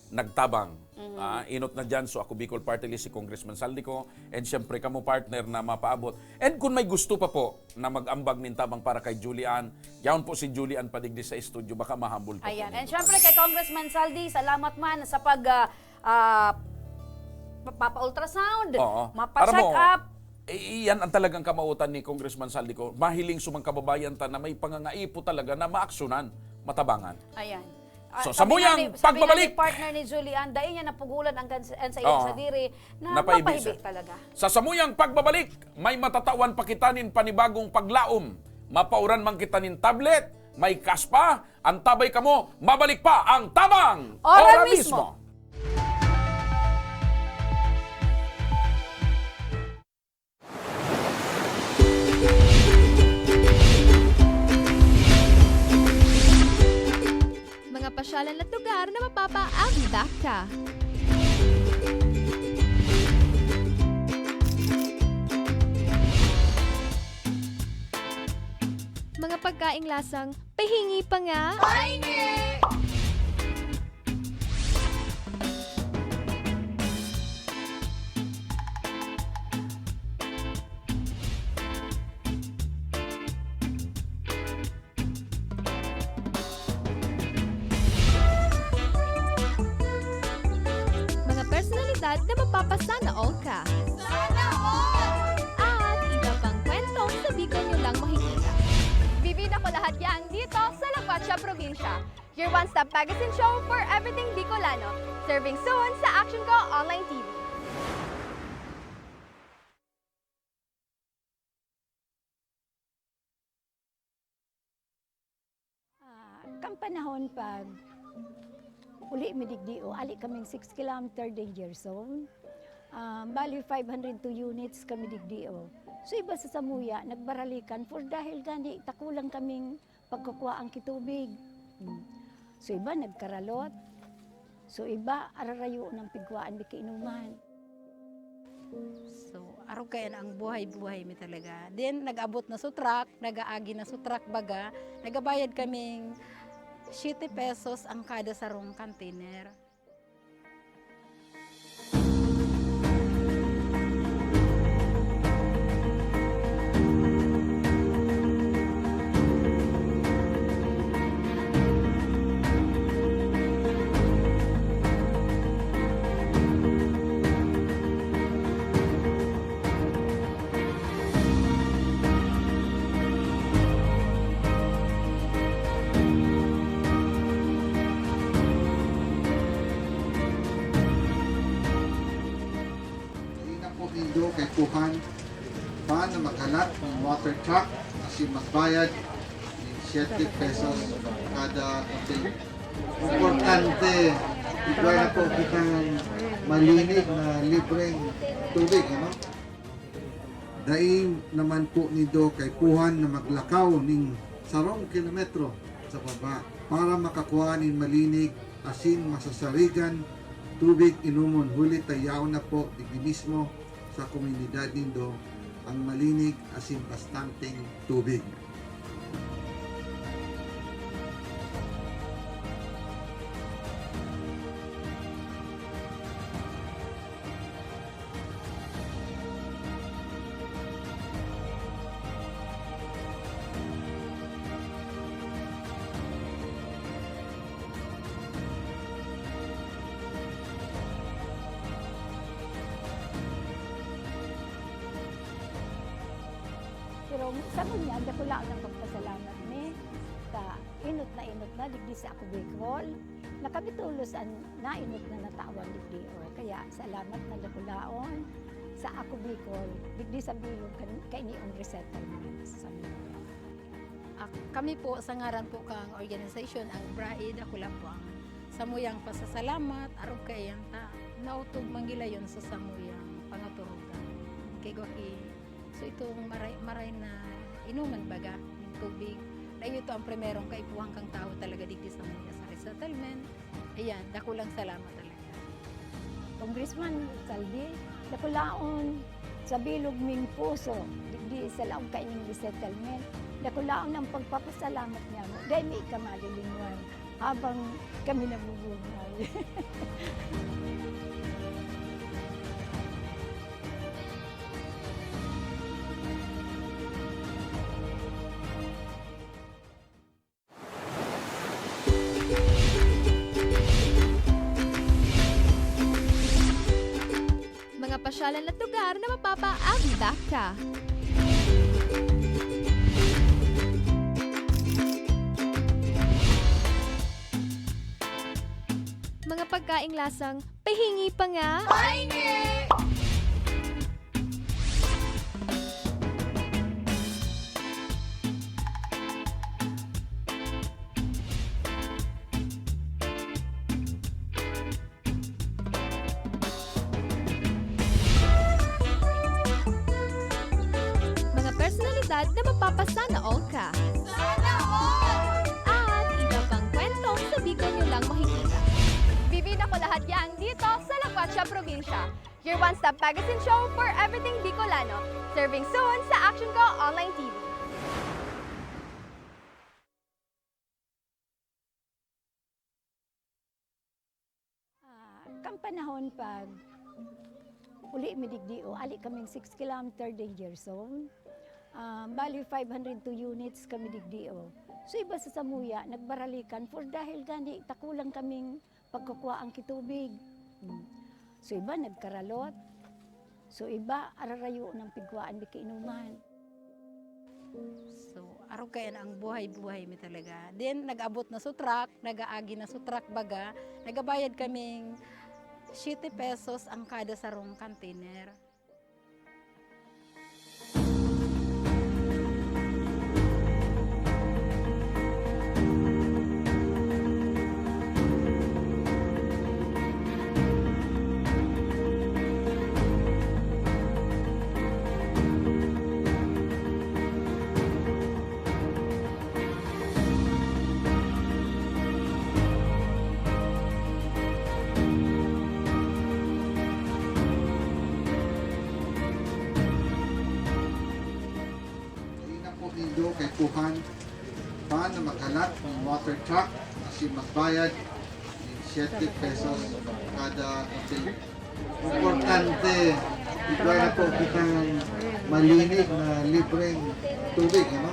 nagtabang. Mhm. Ah, inot na dyan, so ako Bicol Party List, si Congressman Zaldy Co. And siyempre, kamo partner na mapaabot. And kung may gusto pa po na mag-ambag nin tabang para kay Julian, yaon po si Julian padigdi sa estudyo, baka mahambol pa Ayan. po And ninyo. siyempre, kay Congressman Zaldy, salamat man sa pag, ah, ah, pa-, papa-ultrasound, Oo. mapa-check Aram mo, up. i-, iyan ang talagang kamautan ni Congressman Zaldy Co. Mahiling sa mga kababayan ta na may pangangaipo talaga na maaksyonan, matabangan. Ayan. Ah, So, sabi samuyang nga ni, sabi nga pagbabalik. ni partner ni Julian, dai niya napugulan ang gans-, ang sa iyang Oo. sadiri na Napahibi mapahibi siya. talaga. Sa samuyang pagbabalik, may matatawan pa kita nin panibagong paglaom. Mapauran man kita nin tablet, May cash pa, antabay kamo, mabalik pa ang Tabang Ora Ora mismo. Mismo. Mga pasyalan at lugar na mapapaagi ka. Mga pagkaing lasang pahingi pa nga. Pahingi! Mga personalidad na mapapasana all ka. Sana all! At iba pang kwentong sa Bicol nyo lang makikita. Bibida ko lahat yan dito sa La Cuacha Probinsya. Your one-stop magazine show for everything Bicolano. Serving soon sa Action Ko Online T V. Ah, kan panahon pag uli mi digdi, o, ali kaming six kilometer danger zone. Ah, bali, five hundred two units kami digdi, o. So, iba sa samuya, nagbaralikan for dahil gani, takulang kaming pagkukuhaan ki tubig. Hmm. So, iba nagkaralot. So, iba ararayo ng pigkuhaan di kainuman. So, arog kaiyan ang buhay-buhay mi talaga. Then, nag-abot na sa truck, nag-aagi na sa truck baga, nagabayad kaming siyete pesos ang kada sarong container. Dai na po nindo kaipuhan pa na maghalat nin water truck asin magbayad nin siyete pesos kada container. Importante, igwa na po kitang malinig na libreng tubig, ano? Dai naman po nindo kaipuhan na maglakaw nin sarong kilometro sa baba para makakua nin malinig asin masasarigan tubig inomon, huli ta yaon na po digdi mismo sa komunidad nindo ang malinig asin bastanteng tubig. Pero sa ngunyan, dakula ang pagpasalamat mi sa enot na enot na digdi sa Ako Bicol. Na kami tolos an naenot na natawan digdi, o. Kaya salamat na dakulaon sa Ako Bicol, digdi sa bilog kan-, kainiong resettlement sa Mindanao. Ah, kami po, sa ngaran po kang organisasyon, ang BRAE, dakula po ang samuyang pasasalamat, arog kaiyan ta naotob man gilayon sa samuyang pangaturugan. Kay gwa ki So, itong maray, maray na inuman baga, yung tubig, na ito ang primerong kaipuhan kang tao talaga digdi sa Manila, sa resettlement. Ayan, dakulang salamat talaga. Congressman Saldi, dakulaon sa bilog ming puso, digdi sa laog kaining resettlement. Dakulaon ang pagpapasalamat niya mo. Dahil may ikamalilingwan. Habang kami nabubuhay. Mga pasyalan at lugar na mapapaagi ka. Mga pagkaing lasang pahingi pa nga. Pahingi! amistad na mapapasana all ka. Sana all! At iba pang kwentong sa Bicol nyo lang makikita. Bibida ko lahat yan dito sa La Cuacha Probinsya. Your one-stop magazine show for everything Bicolano. Serving soon sa Action Ko Online T V. Ah, kan panahon pag uli mi digdi, o, ali kaming six kilometer danger zone. Ah, bali, five hundred two units kami digdi, o. So, iba sa samuya, nagbaralikan for dahil gani takulang kaming pagkakuhaan ki tubig. Hmm. So, iba nagkaralot. So, iba, ararayo ng pigkuhaan mi kainuman. So, arog kaya na ang buhay-buhay mi talaga. Then, nag-abot na sa truck, nag-aagi na sa truck baga, nagabayad kaming siyete pesos ang kada sarong container. Dai na po nindo kaipuhan pa na maghalat nin water truck asin magbayad nin siyete pesos kada container. Importante, igwa na po kitang malinig na libreng tubig, ano?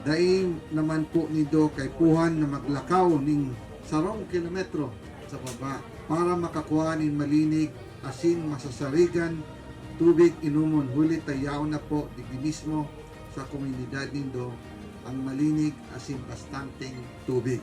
Dai naman po nindo kaipuhan na maglakaw nin sarong kilometro sa baba para makakua nin malinig asin masasarigan tubig inomon, huli ta yaon na po digdi mismo sa komunidad nindo ang malinig asin bastanteng tubig.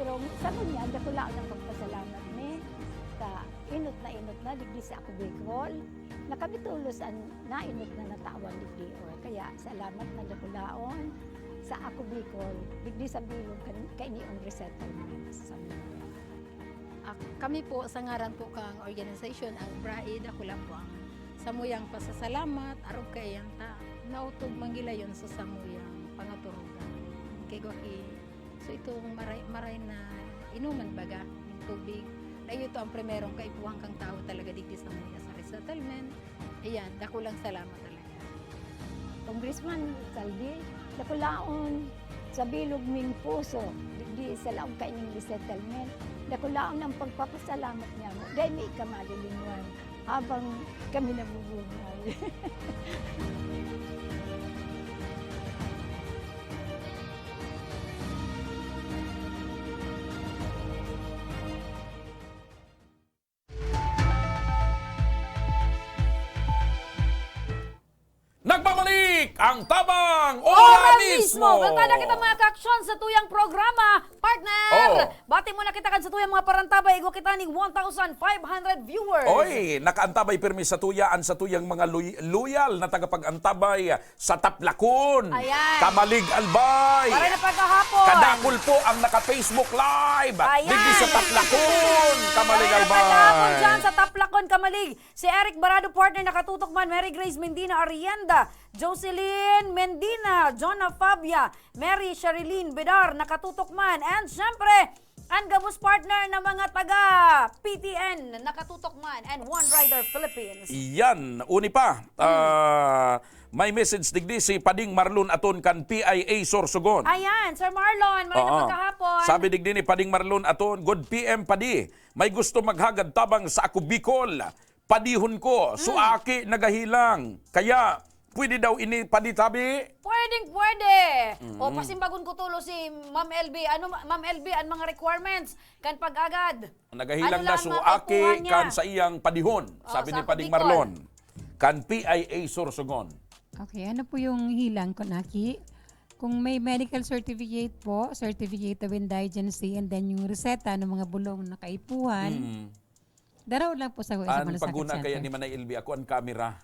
Pero sa ngunyan, dakulaon ang pagpasalamat mi sa enot na enot na digdi sa Ako Bicol, na kami tolos an naenot na natawan digdi. O, kaya salamat na dakulaon sa Ako Bicol, digdi sa bilog kan, kainiong resettlement sa Mindoro. Ah, kami po, sa ngaran po kang organisasyon, ang BRAE, dakula po ang samuyang pasasalamat, arog kaiyan ta naotob manggilayon sa samuyang pangaturugan. Kay gwa ki So, itong maray, maray na inuman baga, yung tubig, na ito ang primerong kaipuhan kang tao talaga digdi sa mga sa resettlement. Ayan, dakulang salamat talaga. Congressman Saldi, dakulaon sa bilog ming puso, digdi sa laog kaining resettlement, dakulaon ang pagpapasalamat niya mo. Dahil may ikamalilingwan. Habang kami nabubuhay. Nagbabalik ang Tabang Ora Mismo! Kantada kita, mga kaaksyon, sa tuyang programa, partner! Oo. Bati muna kita kan sa tuyang mga parantabay, igwa kita ning one thousand five hundred viewers. Oy, nakaantabay pirmi sa tuya, an sa tuyang mga loy-, loyal na tagapag-antabay sa Taplacon. Ayan. Kamalig, Albay. Maray na pagkahapon. Kadakul po ang naka-Facebook Live. Ayan. Digdi sa Taplacon. Kamalig, Albay. Maray na pagkahapon dyan sa Taplacon, Kamalig. Si Eric Barado, partner, nakatutok man. Mary Grace Mendina Arrienda, Jocelyn Mendina, Jonah Fabia, Mary Sherilyn Bedar, nakatutok man. And syempre, ang gabos, partner, na mga taga P T N, nakatutok man. And One Rider Philippines. Iyan, uni pa. Hmm. Ah, may message digdi si Pading Marlon Aton kan P I A Sorsogon. Ayan, Sir Marlon, maray na pagkahapon. Sabi digdi ni Pading Marlon Aton, "Good P M, Padi. May gusto maghagad tabang sa Ako Bicol. Padihon ko, so aki nagahilang. Kaya, pwede daw ini, Padi, tabi?" Pwedeng pwede. O, pasimbagon ko tulo si Ma'am L B. Ano, Ma-, Ma'am L B, ang mga requirements kan pag-agad? Nagahilang na, so aki kan sa iyang padihon, sabi ni Pading Marlon. Kan P I A Sorsogon. Okay, ano po yung hilang ko, Naki? Kung may medical certificate po, certificate of indigency, and then yung reseta ng mga bulong na kaipuhan, Mm. daraw lang po sa sa An Malasakit paguna kaya Center. Ni Manay Elvi, ako ang kamera.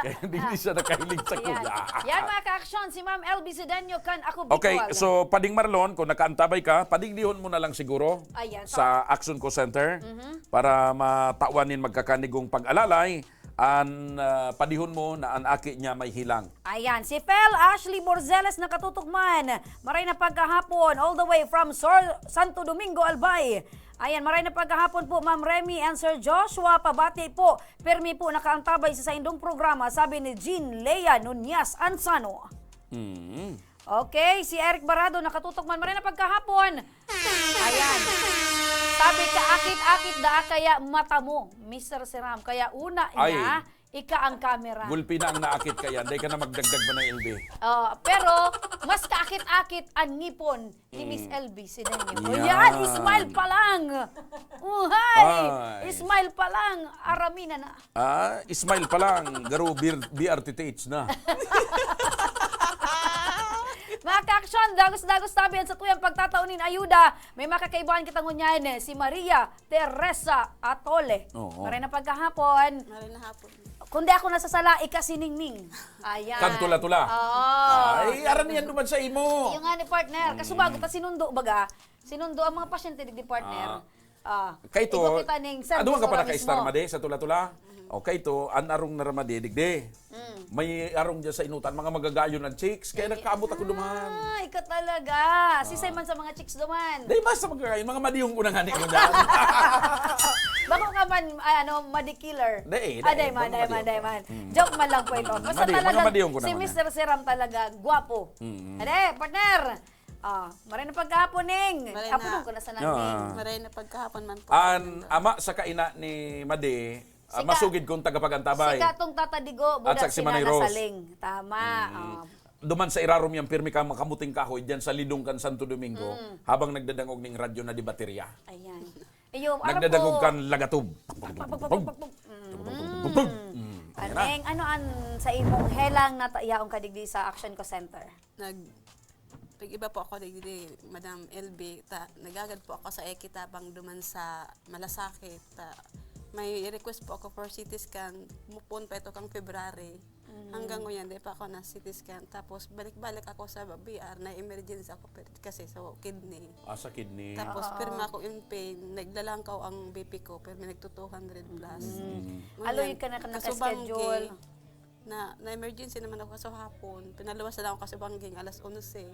Kaya hindi siya nakahiling sa Yan. kuya. Yan, mga ka-aksyon, si Ma'am Elvi Sedeño kan Ako Okay, Bicol. So Pading Marlon, kung nakaantabay ka, padiglihon mo na lang siguro Ayan, sa Action Call Center Mhm. para matawan nin magkakanigong pag-alalay an ah, padihon mo na an aki niya may hilang. Ayan, si Fel Ashley Borzeles nakatutok man. Maray na pagkahapon, all the way from Sor Santo Domingo, Albay. Ayan, maray na pagkahapon po, Ma'am Remy and Sir Joshua. Pabati po. Permi po nakaantabay sa saindong programa, sabi ni Jean Lea Nunez Ansano. Mm. Okay, si Eric Barado nakatutok man. Maray na pagkahapon. Ayan. Sabi, kaakit-akit daa kaya mata mo, Mister Seram. Kaya una Ay. niya, ika ang kamera. Gulpi na ang naakit kaya. Dahil ka na magdagdag ba ng L B? Oh, pero mas kaakit-akit ang ngipon ni Miss L B Sedeño. O Yan. yan, smile pa lang. Uhay! Ay. Smile pa lang. Aramina na. Ah, smile pa lang. Garo, B R T T H na. Mga ka-aksyon, dagos-dagos tabi an satuyang pagtatao nin ayuda. May makakaibahan kita ngunyan, eh, si Maria Teresa Atole. Oo. Maray na pagkahapon. Maray na hapon. Kung di ako nasasala, ika si Ningning. Ayan. Kan tula-tula. Oo. Ay, aran yan duman sa imo. Yung nga ni partner, kasi bago ta sinundo, baga, sinundo ang mga pasyente digdi partner. Ah. Kay to, Igo kita ning aduman ka service pa oras naka-star mismo. Madi sa tula-tula? O kay to, an arong na Madi, digdi. Mm. May arong dyan sa inutan, mga magagayon ang chicks. Kaya nagkaabot ako duman. Ah, ikaw talaga. Si Simon sa mga chicks duman. Dahil basta magagayon, mga madihon ko na nga niyo dyan. Bako ka man, ay, ano, Madi killer. Di, Ah, di, di man, mga di man, madihon di ko. man. Mm. Joke man lang po ito. Basta Madi, mga talaga, madihon ko si naman Mister Seram talaga, gwapo. Mm. Ade, partner. Ah, maray na pagkahapon, Ning. Maray Apulong na. ko na sa Ah. Ning. Maray na pagkahapon man po. An Maganda. ama sa kaina ni Madi, ah, Sika- masugid kong tagapagantabay. Sika tong Tata Digo, At budak sa si si Manay Nana Rose. Saling. Tama. Mm. Oh. Duman sa irarom yang pirmi kang makamuting kahoy, dyan sa lidong kan Santo Domingo, Mm. habang nagdadangog ning radyo na di baterya. Ayan. Iyo, aram Nagdadangog ko- kan lagatob. Mm. Mm. Ayan na. Aneng, ano an sa imong helang na ta- yaong kadigdi sa Action Call Center? Nag, nag-iba po ako digdi, Madam L B, ta, nagagad po ako sa Equitabang duman sa Malasakit. Ta, may request po ako for C T scan. Mupon pa ito kang February. Hanggang ngayon, di pa ako na C T scan. Tapos, balik-balik ako sa B R, na-emergency ako per- kasi sa kidney. Ah, sa kidney. Tapos, pirma ako in pain, naglalangkaw ang B P ko, pero may nagto two hundred plus. Mm. Ngunyan, Aloy ka na, ka kasubanggi, naka-schedule. Na, na-emergency naman ako sa hapon. Pinaluwas na lang ako kasubanggi alas onse.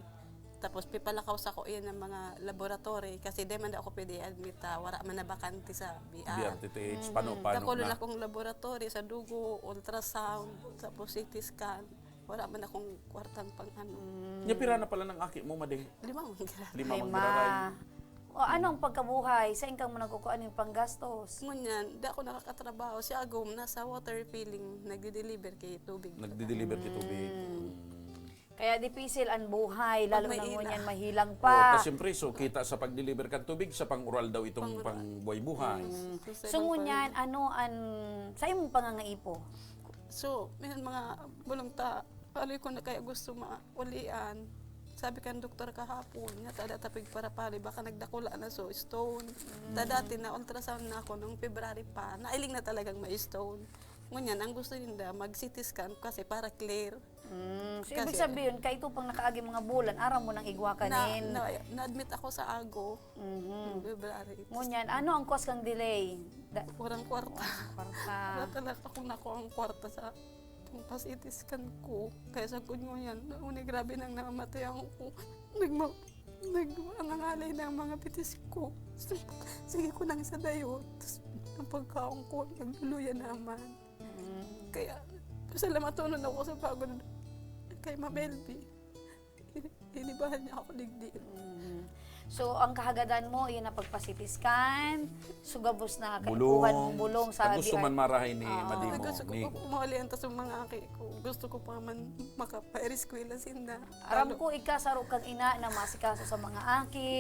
Tapos pipalakaw sa ko iyan ng mga laboratory kasi di man ako pwede admit, ah, wala man na bakante sa B R. B R T T H, paano, paano Dakulo na? Na akong laboratory sa dugo, ultrasound, tapos C T scan. Wala man akong kwartang pang ano. Nya pira na pala ng aki mo, Madi? Lima man gira. Lima Lima. magraray. O, ano ang pagkabuhay? Saan kang nagkukuha ng panggastos? Ngunyan, di ako nakakatrabaho. Si Agom, nasa water refilling, nagdi-deliver kay tubig. Nagdi-deliver kay tubig. Kaya dipisil ang buhay, lalo Pag may na ila. ngunyan mahilang Oh, pa. ta siyempre, so kita sa pag-deliver kan tubig sa pang-oral daw itong pangbuhay-buhay. So ngunyan, ano an sa imong pangangaipo? So, may mga bulong ta, paloy ko na kaya gusto maulian. Sabi kan doktor kahapon, nga tada tapig para pali, baka nagdakula na so, stone. Ta dati na ultrasound na ako nung February pa, nailing na talagang may stone. Ngunyan, ang gusto ninda, mag C T scan kasi para clear. Mm, so, ibig Kasi- sabihin, kaito pang nakaagi mga bulan, aram mo nang igwa Na, kanin. na, na-admit ako sa ago, Mhm. February. Ngunyan, ano ang cause kang delay? Da- Walang kwarta. Kwarta. Wala talaga akong nakuha ang kwarta sa pang C T scan ko. Kaya sa kun ngunyan, nauni grabe nang namatay ako. Nagma, nag, nangangalay na ang mga bitis ko. Sige ko nang sa dayo. Tapos ang pagkaon ko, nagluluya naman. Kaya, pasalamatonon ako sa pagod kay Ma'am Elvie. Inibahan niya ako digdi. Mm. So, ang kahagadan mo, yun na pagpa-C T scan, so gabos na Bulong. kaikuhan mong bulong sa Pag gusto D R. man marahay ni Oo. Madi mo, Gusto ko ni pa umali ang tasong mga aki ko. Gusto ko pa man makapairiskwela sinda. Aram ko, ika, saro kang ina na masikaso sa mga aki,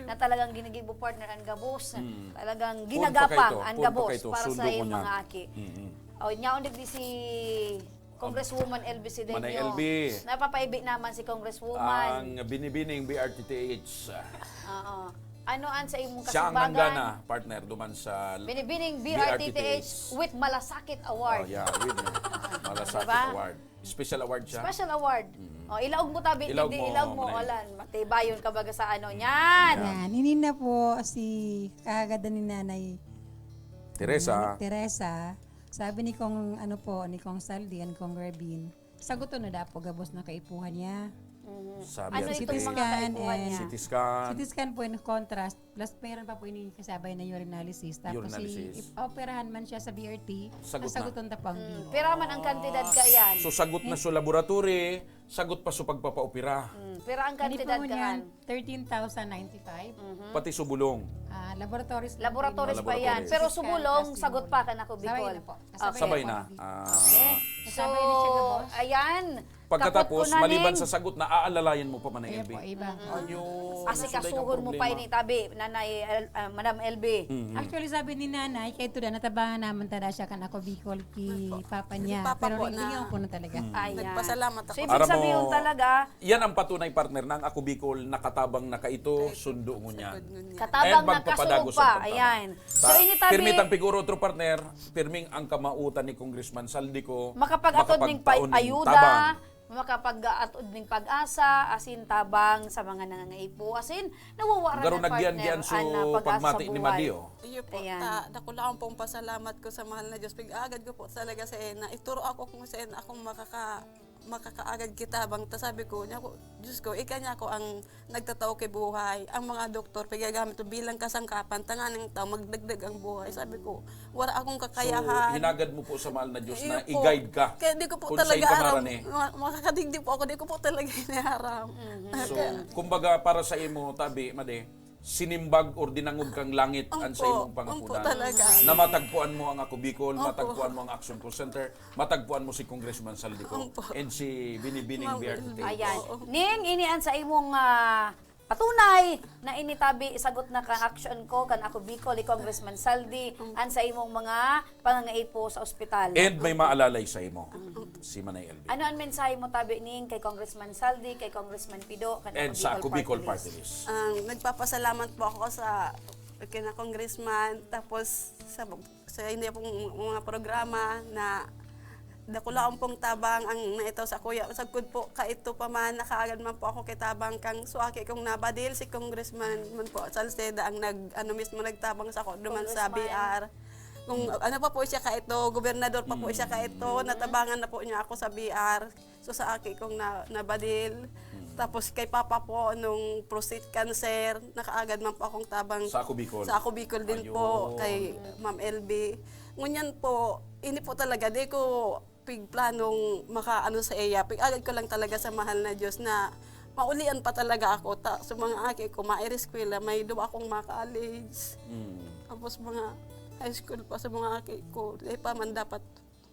na talagang ginigibo partner ang gabos. Mm. Talagang Poon pa ginagapang kaito, ang poon pa gabos kaito, para sundo sa ko iyong niya. mga aki. Mm-mm. O, nyaon digdi si Congresswoman L B Cedeño. Manay L B. Napapaibi naman si Congresswoman. Ang binibining B R T T H. Oo. Ano an sa imong Siya ang kasubagan? Nanggana, partner, duman sa Binibining B R T T H. B R T T H with Malasakit Award. Oh, yeah, with Malasakit Diba? Award. Special award siya. Special award. Mm. Oh, ilaog mo tabi, Ilaog hindi, mo, ilaog mo, Manay. Alan. Matibayon ka baga sa ano niyan. Yan. Yan. Ini na po si kahagadan ni Nanay Teresa. Nanay Teresa. Sabi ni Kong, ano po, ni Kong Saldi and Kong Rebin, saguton na daw po gabos na kaipuhan niya. Mhm. Sabi Ano ang itong C T mga scan kaipuhan and niya? C T scan. C T scan po in contrast, plus meron pa po ini kasabay na urinalysis. Tapos Urinalysis. si, if operahan man siya sa B R T, Sagot na. sasaguton ta po ang Mm, bill. pira man ang kantidad ka yan. So, sagot na Yes. so laboratory, sagot pa so pagpapaopera. Mm, pira ang Hindi kantidad po ka yan, yan? thirteen thousand ninety-five. Mhm. Pati so bulong. Ah, laboratories lang Laboratories po pa yan. yan. Laboratories. Pero Physical subulong, testimony. sagot pa kan Ako Sabay Bicol. na po. Kasabay Sabay na na. po ang Ah. Okay. So, Kasabay na siya, boss. ayan. Pagkatapos, Kapot ko na maliban ning sa sagot na aalalayan mo pa man ang Ayan L B. po, iba. Mm-mm. Ayun, Asikasuhon so, dahil ang mo pa problema. ini, tabi, Nanay El-, ah, Madam L B. Mm-mm. Actually, sabi ni Nanay, kay Tuda, natabangan naman tada siya kan Ako Bicol ki Opo. Papa Si niya. Papa Pero po rin, na hindi ko po na talaga. Mm. Ayan. Nagpasalamat So, ako. ibig Aram mo, sabihin talaga, yan ang patunay, partner, na ang Ako Bicol nakatabang na kaito, Kaito, sundo ngunyan. sagod ngunyan. Katabang And na magpapadagos kasuog ang pa. pagtabang. Ayan. So, Ta-, ini tabi pirmi tang piguro otro, partner, pirming ang kamautan ni Congressman Saldi ko, Makapag-atod ning makapagtaon ning pag-ayuda, tabang. makapag-atod ning pag-asa, asin tabang sa mga nangangaipo, asin nawawara Garo na, partner, nagyan-gian so an, ah, pag-asa pagmati sa ni buhay. Madi, oh. Iyo po, Ayan. ta-, dakula akong pong pasalamat ko sa mahal na Diyos. Pig-aagad ko po talaga sa ena. Ituro ako kung sa ena akong makaka-, makakaagad kita bang ta sabi ko, niya ko, "Diyos ko, ika niya ako ang nagtatao kay buhay. Ang mga doktor, pigagamit ko bilang kasangkapan, tanganing tao, magdagdag ang buhay." Sabi ko, "Wala akong So, kakayahan." hinagad mo po sa mahal na Diyos Iyo na po. i-guide ka Kaya di ko po kung talaga saan ka aram. marani. Ma-, makakadigdi po ako, di ko po talaga inaram. Mhm. So, Kaya kumbaga, para sa imo, tabi, Madi, sinimbag or dinangog kang langit an sa Opo, imong pangapunan. opo talaga. Na matagpuan mo ang Ako Bicol, Opo. matagpuan mo ang Action Call Center, matagpuan mo si Congressman Saldi ko, Opo. and si Binibining Ma'am B R T T. Ayan. Oo. Ning, ini an sa imong, ah, patunay na ini tabi, sagot na ka action ko, kan Ako Bicol, ni Congressman Saldi, Opo. an sa imong mga pangangaipo sa ospital. And may maalalay sa imo, Opo. si Manay L B. Ano ang mensahe mo, tabi, ning kay Congressman Saldi, kay Congressman Pido, kan And Ako sa Bicol Ako Bicol Party Party List? List. Ang nagpapasalamat po ako sa kina Congressman, tapos sa, sa inyo pong mga programa na dakula akong pong tabang ang naitaw sa kuya. Sagkod po, kaito pa man, nakaagad man po ako kay tabang kang suaki kong nabadil, si Congressman man po, Salceda, ang nag, ano mismo, nagtabang sa ko duman sa Congressman. B R. Kung ano pa po siya kaito, gobernador pa po siya kaito, Mm. natabangan na po niya ako sa B R. So, sa aki kong na-, nabadil. Mm. Tapos kay Papa po, nung prostate cancer, nakaagad man po akong tabang Sa Ako Bicol? sa Ako Bicol din Ayun. po, kay Ma'am L B. Ngunyan po, ini po talaga, di ko pigplanong makaano sa iya. Pig-agad ko lang talaga sa mahal na Diyos na maulian pa talaga ako. Ta-, sa mga aki ko, maireskwela, may duwa akong ma-college. Mm. Tapos mga high school pa sa mga aki ko, di pa man dapat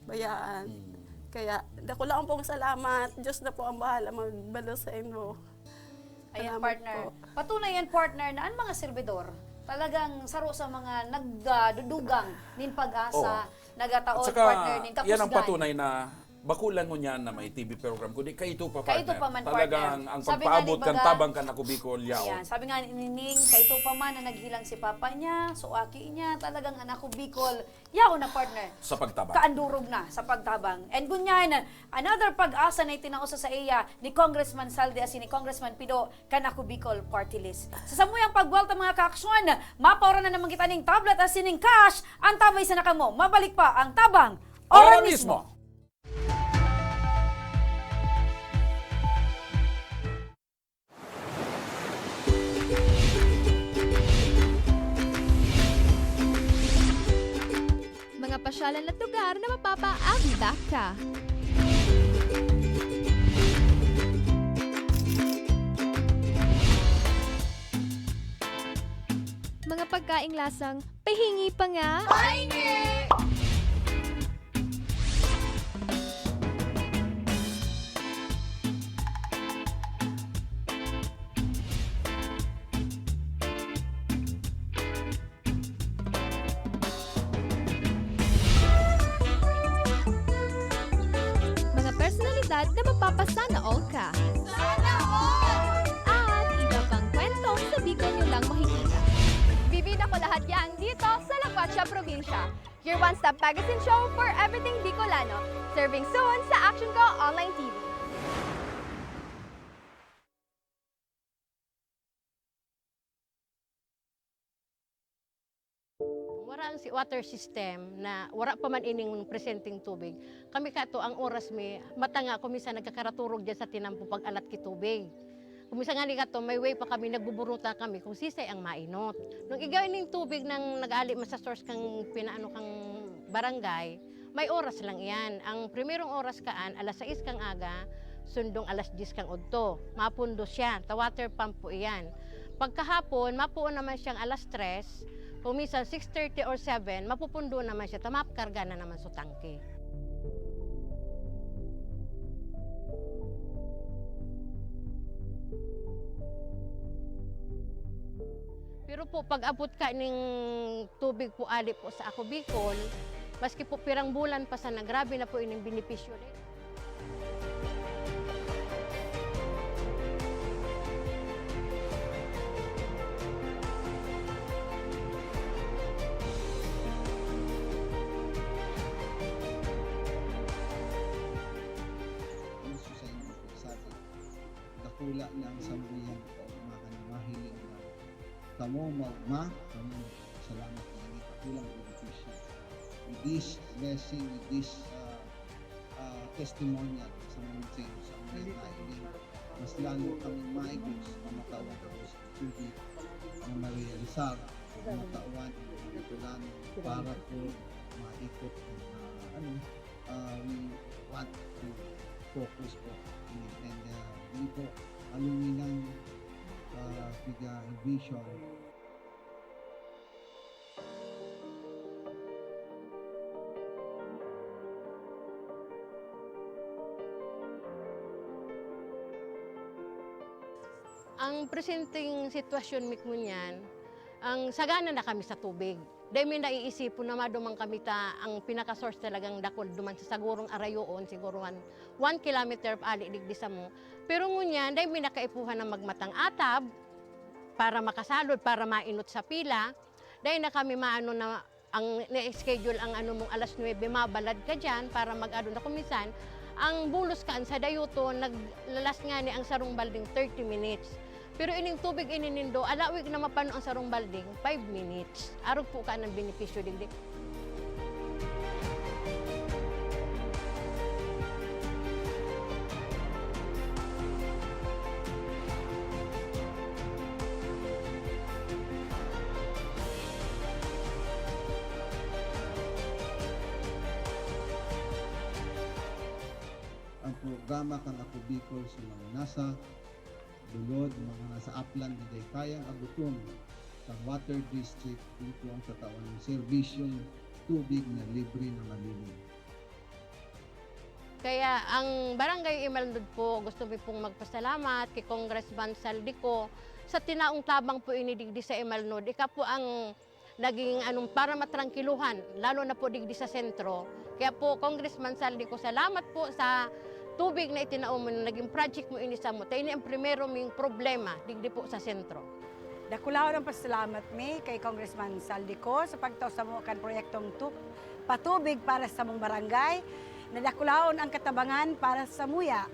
bayaan. Mm. Kaya, dakula akong pong salamat. Diyos na po ang bahala magbalo sa inyo. Ayan, Salamat partner. po. Patunay yan, partner, na ang mga servidor, talagang saro sa mga nagdudugang nin pag-asa, Oo. nagataod, At saka, partner, nin yan ang kapusgan. patunay na bako lang ngunyan na may T V program, kundi kaito pa, Kaito partner. pa man, Talagang partner. ang Sabi nga pagpaabot ni kan Baga, tabang kan Ako Bicol, yaon. Ayan, sabi nga ni Ning, kaito pa man na naghilang si papa niya, so aki niya, talagang an Ako Bicol, yaon na, partner. Sa pagtabang. Kaandurog na sa pagtabang. And ngunyan, another pag-asa na itinao sa saiya ni Congressman Saldi asin ni Congressman Pido kan Ako Bicol Party List. Sa samuyang pagbuwelta, mga kaaksyon, mapaoran na naman kita ning tablet asin ning cash. Antabay sana kamo. Mabalik pa ang Tabang Ora Ora mismo. mismo. Mga pasyalan at lugar na mapapaabot ka. Mga pagkaing lasang pahingi pa nga. Pahingi! At na mapapasana all ka. Sana all! At iba pang kwento sa Bicol nyo lang makikita. Bibida ko lahat yan dito sa La Guacha Probinsya. Your one-stop magazine show for everything Bicolano. Serving soon sa Action Ko Online T V. Wara ang si-, water system na wara pa man ining presenteng tubig. Kami kato, ang oras mi, mata nga, kung minsan nagkakaraturog dyan sa tinampo pag-alat ki tubig. Kung minsan nga ni kato, may way pa kami, nagbuburuta kami kung sisay ang mainot. Nung igay ning tubig nang nag-ali man sa source kang pinaano kang barangay, may oras lang iyan. Ang primerong oras kaan, alas sais kang aga, sundong alas dyes kang udto. Mapundo siya, ta water pump po iyan. Pagkahapon, mapuon naman siyang alas tres, kung minsan six thirty or seven, mapupundo naman siya, ta makarga na naman sa tangke. Pero po, pag-abot ka ning tubig po ali po sa Ako Bicol, maski po pirang bulan pa sana, grabe na po ining benepisyo. Ang susay mo, sabi, dakula na ang samuyang kaugmahan na mahiling na kamo maugma, kamo salamat na ini, dakulang benepisyo. With this blessing, with this, ah, ah, testimonial sa mga sa mga na ini, mas lalo kami maigos na matawan ako sa tubig na marealisar, na matawan ang mga Bicolano para po maikot ang, ah, ano, ah, we want to focus po. And, ah, hindi po aluminan, ah, piga vision. Ang presenteng sitwasyon mi ngunyan, ang sagana na kami sa tubig. Dai mi naiisipon na maduman kami ta ang pinaka-source talagang dakul duman sa sagurong arayoon, siguro one, one kilometer ali digdi samo. Pero ngunyan, dai mi na kaipuhan na magmatang atab para makasalod, para mainot sa pila. Dai na kami maano na ang na-schedule ang ano mong alas nuebe, mabalad ka diyan para mag-ano na. Kung minsan, ang bulos kaan sa dayuton, naglalas ngani ang sarong balding thirty minutes. Pero ining tubig ini nindo, alawig na mapano ang sarong balding, five minutes. Arog po ka ng benepisyo digdi. Ang programa kan Ako Bicol sa mga nasa lulod, mga nasa upland na dai kayang agoton kan water district, dito ang tatawan ng serbisyong tubig na libre na malinis. Kaya ang Barangay Imalnod po, gusto mi pong magpasalamat kay Congressman Zaldy Co sa tinaong tabang po ini digdi sa Imalnod. Ika po ang naging anong para matrangkiluhan, lalo na po digdi sa sentro. Kaya po, Congressman Zaldy Co, salamat po sa tubig na itinao mo na naging project mo ini samo. Ta ini ang primero ming problema digdi po sa sentro. Dakulahon ang pasalamat mi kay Congressman Zaldy Co sa pagtao samo kan proyektong tu-, patubig para sa samong barangay. Nadakulaon ang katabangan para samuya.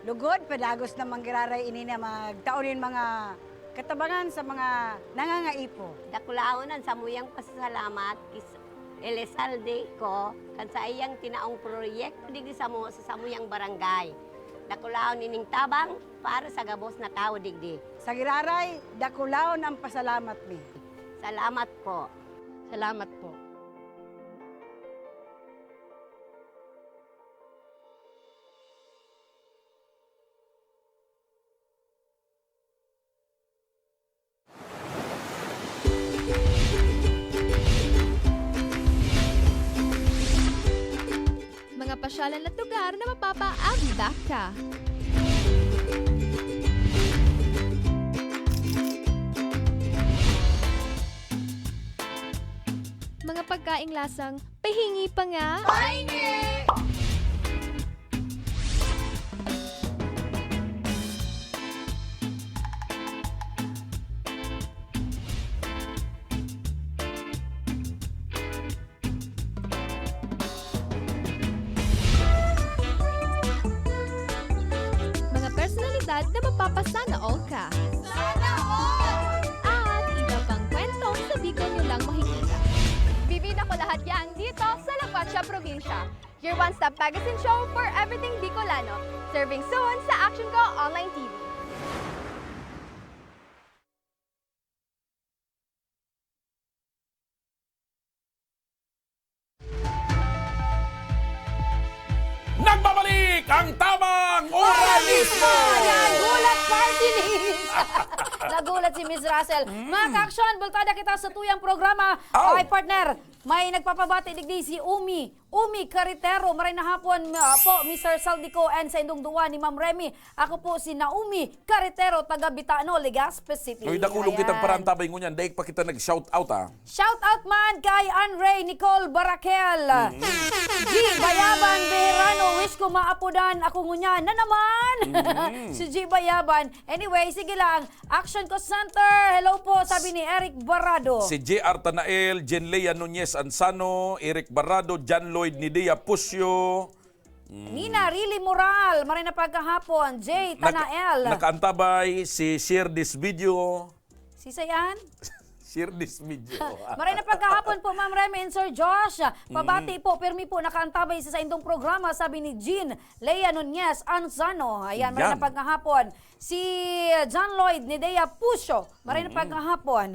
Lugod, padagos na manggiraray ini na magtao nin mga katabangan sa mga nangangaipo. Dakulahon ang samuyang pasasalamat kis Elizalde Co kan saiyang tinaong proyekto digdi samo sa samuyang barangay. Dakulahon ining tabang para sa gabos na tawo digdi. Sa giraray, dakulahon ang pasalamat mi. Salamat po. Salamat po. Mga pasyalan at lugar na mapapaagda ka. Mga pagkaing lasang pahingi pa nga. Pahingi! baliktad na mapapasana all ka. Sana all! At iba pang kwentong sa Bicol nyo lang makikita. Bibida ko lahat yan dito sa La Pacha Probinsya. Your one-stop magazine show for everything Bicolano. Serving soon sa Action Ko Online T V. Nagbabalik ang Tamang Oralismo! Nagulat, party list! Nagulat si Miss Russell. Mm. Mga ka-aksyon, bultada kita sa tuyang programa. Aw! Okay, partner, may nagpapabati digdi si Umi. Umi Carretero, maray na hapon, ah, po, Mister Saldico and sa indong duwa ni Ma'am Remy. Ako po si Naomi Carretero, taga Bitano, Legazpi City. Uy, dakulog kitang Ayan. parantabay ngunyan. Dai pa kita nag-shout out, ah. Shout out man kay Anray Nicole Barakel. Mm. G Bayaban Beherano, wish ko maapodan ako ngunyan na naman. Mm. Si G Bayaban. Anyway, sige lang. Action ko Center. Hello po, sabi ni Eric Barado. Si J R Tanael, Jenlea Nunez Ansano, Eric Barado, John Lloyd Nidea Pusyo. Mm. Nina Rili Moral, maray na pagkahapon. Jay Nak- Tanael. Nakaantabay si Share This Video. Si Sayan? Share This Video. Maray na pagkahapon po, Ma'am Remy and Sir Josh. Pabati Mm. po, pirmi po nakaantabay sa saindong programa, sabi ni Jean Lea Nunez Anzano. Ayan, maray na Yan. pagkahapon. Si John Lloyd Nidea Pusyo, maray na Mm. pagkahapon.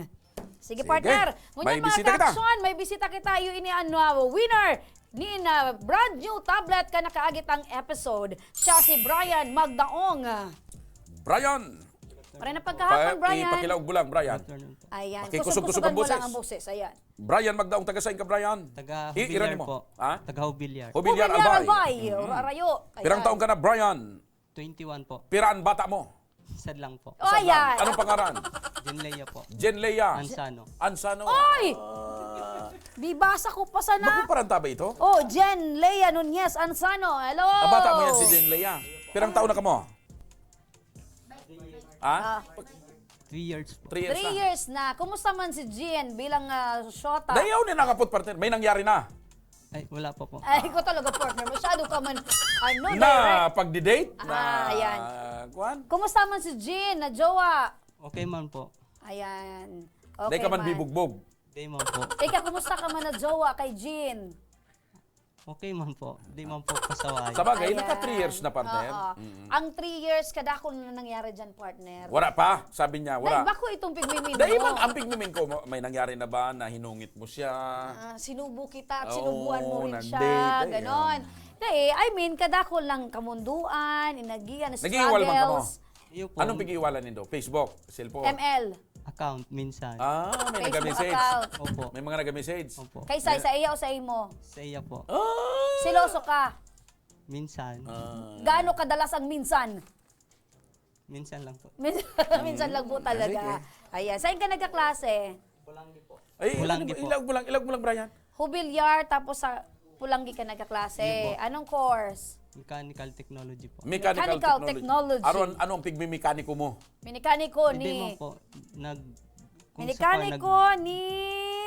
Sige, Sige. partner. Ngunyan, May mga bisita kita. ka-aksyon, may bisita kita. Iyo ini an, ah, winner nin, ah, brand new tablet ka nakaagit ang episode. Siya si Brian Magdaong. Brian! Maray na pagkahapon, Pa-, Brian. ipakilaog mo lang, Brian. Good afternoon po. Ayan. Pakikusog-kusog ang Kusog-kusugan mo boses. lang ang boses. Ayan. Brian Magdaong, taga saan ka, Brian? Taga I-, Jubilar irani mo. po. Ha? Taga Jubilar. Jubilar, Jubilar Albay. Albay. Mm. Arayo. Ayan. Pirang taon ka na, Brian? Twenty-one po. Pira ang bata mo? Isa lang po. Oh, Isa lang. ayan. Anong pangaran? Jenlea po. Jenlea. Ansano. Ansano. Oy! Ah. Bibasa ko pa sana. Bako paranta ba ito? Oh, Jenlea Nunez Ansano. Hello! Ah, bata mo yan si Jenlea. Pirang taon na ka mo? Ha? Ah. Three years po. Three years Three na. years na. Kumusta man si Jean bilang, ah, shota? Dayaw ni nakapot, partner. May nangyari na. Ay, wala pa po. Ay, ko talaga, partner. Masyado ka man, ano, Na direct. pagdi-date? Ah, Na, ayan. kuwan? Kumusta man si Jean na jowa? Okay man po. Ayan. Dai Okay ka man man. bibugbog. Di man po. Ika, kumusta ka man na jowa kay Jean? Okay man po. Di man po pasaway. Sa bagay, Ayan. naka three years na, partner. Oo. Mm. Ang three years, kadakol na nangyari dyan, partner. Wala pa, sabi niya, wala. Dahil bako itong pigmimim Dahil mo. man, ang pigmimim ko, may nangyari na ba na hinungit mo siya? Ah, sinubo kita at Oo, sinubuan mo rin siya, nandito, ganon. ayan. Dahil, I mean, kadakol ng kamunduan, inagihan, Nag-iiwal man kamo? struggles. Iyo po. Anong pag-iiwalan nindo? Facebook? Cellphone? M L. Account, minsan. Ah, may Facebook naga-message. account. Opo. May mga naga-message. Opo. Kay Sai, May sa iya o sa imo? Sa iya po. Ah! Seloso ka? Minsan. Ah. Gaano kadalas ang minsan? Minsan lang po. Min-, minsan lang po Mm. talaga. Ah, sige. Ayan. Saan ka nagkaklase? Pulanggi po. Ay, Pulanggi ano, po. ilag mo lang, ilag mo lang, Brian. Jubilar, tapos sa Pulanggi ka nagkaklase. Yun po. Anong course? Mechanical technology po. Mechanical Mechanical technology. technology. Aron, ano ang pigmimekaniko mo? Minekaniko Hindi ni man po. Nag-, kung sa Minekaniko kuwan, nag-, ni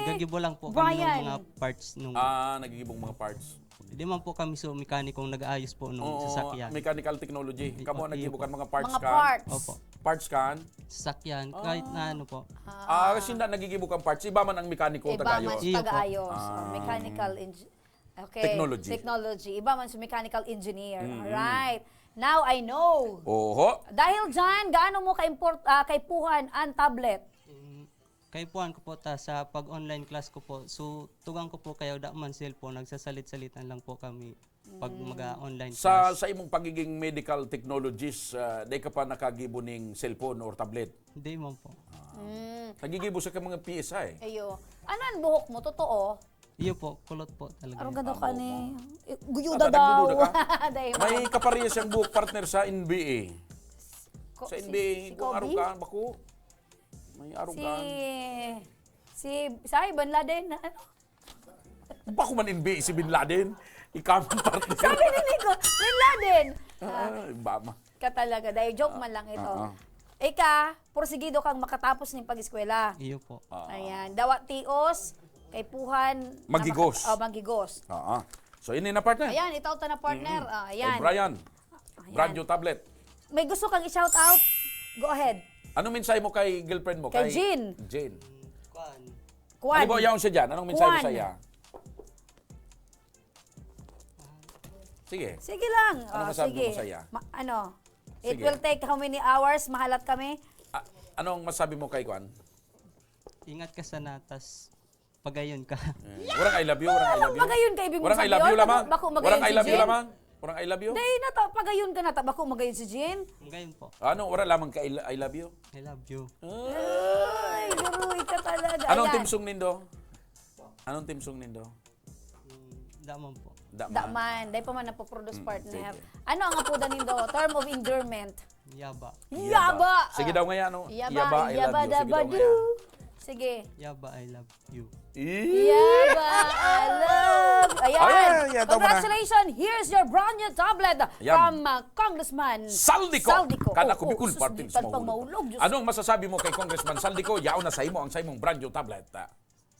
gagibo lang po kami ng Brian. mga parts nung Ah, nagigibong mga parts. Hindi man po kami so mekanikong nag-aayos po nung Oo, sasakyan. mechanical technology. Hindi Kamo po, ang hindi nagibo po. kan mga parts Mga kan? parts. Opo. Parts kan? Sasakyan, kahit na Ah. ano po. Ah, kasi na, nagigibo kang parts. Iba man ang mekaniko, Iba tagayos. man Iyo po. tagaayos. Ah. Oh, mechanical engi-, okay. Technology. Technology. Iba man sa mechanical engineer. Mm-mm. Alright. Now I know. Oho. Dahil dyan, gaano mo ka-import-, ah, kaipuhan ang tablet? Mm, kaipuhan ko po ta sa pag-online class ko po. So, tugang ko po kayo, da man cellphone, nagsasalit-salitan lang po kami pag Mm. mag-a-online Sa, class. sa imong pagiging medical technologist, ah, di ka pa nakagibo ning cellphone or tablet? Hindi man po. Ah. Mm. Nagigibo sa ka mga P S I. Ayo. Ano ang buhok mo? Totoo? Iyo po, kulot po talaga. Arog Ang ganda ka buhok ni. mo. Eh, guyuda Tataguyuda daw. ka? Dahil May man. kaparehas siyang buhok, partner, sa N B A. Ko-, Sa si, N B A, si kung Kobe? arog ka, bako. May arog Si, ka. si, si Bin Laden na ano? Bako man N B A si Bin Laden. Ikaw man, partner. Sabi ni Nico, Bin Laden. Ah, Ah. iba ma. Ka talaga, dahil joke Ah, man lang ito. ah, ah. Ika, porsigido kang makatapos ning pag-eskwela. Iyo po. Ah. Ayan, dawa tios, kaipuhan, na Magigos. maka-, oh, magigos. Ah, ah. So, ini na, partner. Ayan, itaw ta na, partner. Mm. Ah, Kay ayan. Brian, Ayan. brand new tablet. may gusto kang i-shout out? Go ahead. Anong mensahe mo kay girlfriend mo? Kay Jean. Jean. Kwan. Kwan. Halimbawa, yaon siya dyan. Anong mensahe mo Kwan. sa iya? Sige. Sige lang. Ano Oh, masabi sige. mo sa iya? Ma- ano? It Sige. Will take how many hours? Mahalat kami? Ah, anong masabi mo kay Kwan? Ingat ka sana, tas pagayon ka. Eh, Warang I love you, warang I love you. Magayon ka, ibig mong Warang I sabihin? love you lamang. Bako magayon Warang I si love you Jean? Lamang. Warang I love you. Dahil na to, pagayon ka na ta. Bako magayon si Jean? Magayon po. Ano, wala lamang ka I I love you. I love you. Ay, guruy ka talaga. Anong Ayan. Team Song nindo? Anong Team Song nindo? Mm, Daman po. Daman. Daman, dahil pa man napoproduce Mm, partner. sige. Ano ang apodan nindo? Term of endearment. Yaba. Yaba! Sige daw ngaya, no? Yaba, Yaba, I yaba, love you. Sige daw dabadu. ngaya. Sige. Yaba, I love you. Eh, Yaba, I love. Ayan. Ayan, yan, tama na. Congratulations. Here's your brand new tablet Yan. from uh, Congressman Saldico. Saldico. Kada Oo, kubikul sus, parte di sa tan pang mahulog. mahulog, Diyos. Anong masasabi mo kay Congressman Saldico? Yaon na sa imo ang sa imong brand new tablet. Ah.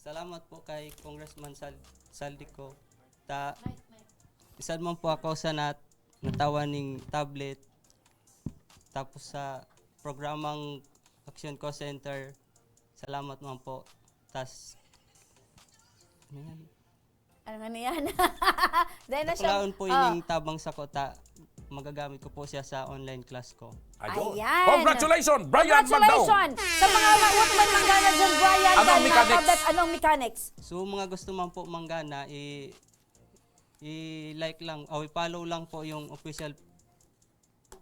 Salamat po kay Congressman Sal Saldico. Ta isad man po ako sa nat natawa ning tablet. Tapos sa programang Action Call Center, salamat man po. Tas, ano yan? Ano nga niyan? Dahil na siya. Kulaon po Ah, ining tabang sa kota. Magagamit ko po siya sa online class ko. Ayun. Ayan. Congratulations, Brian Magdaong. Congratulations! Sa mga mawot man manggana dyan, Brian, Anong dahil mechanics? tablet, anong mechanics? So, mga gusto man po manggana, i- i-like lang, o i-follow lang po yung official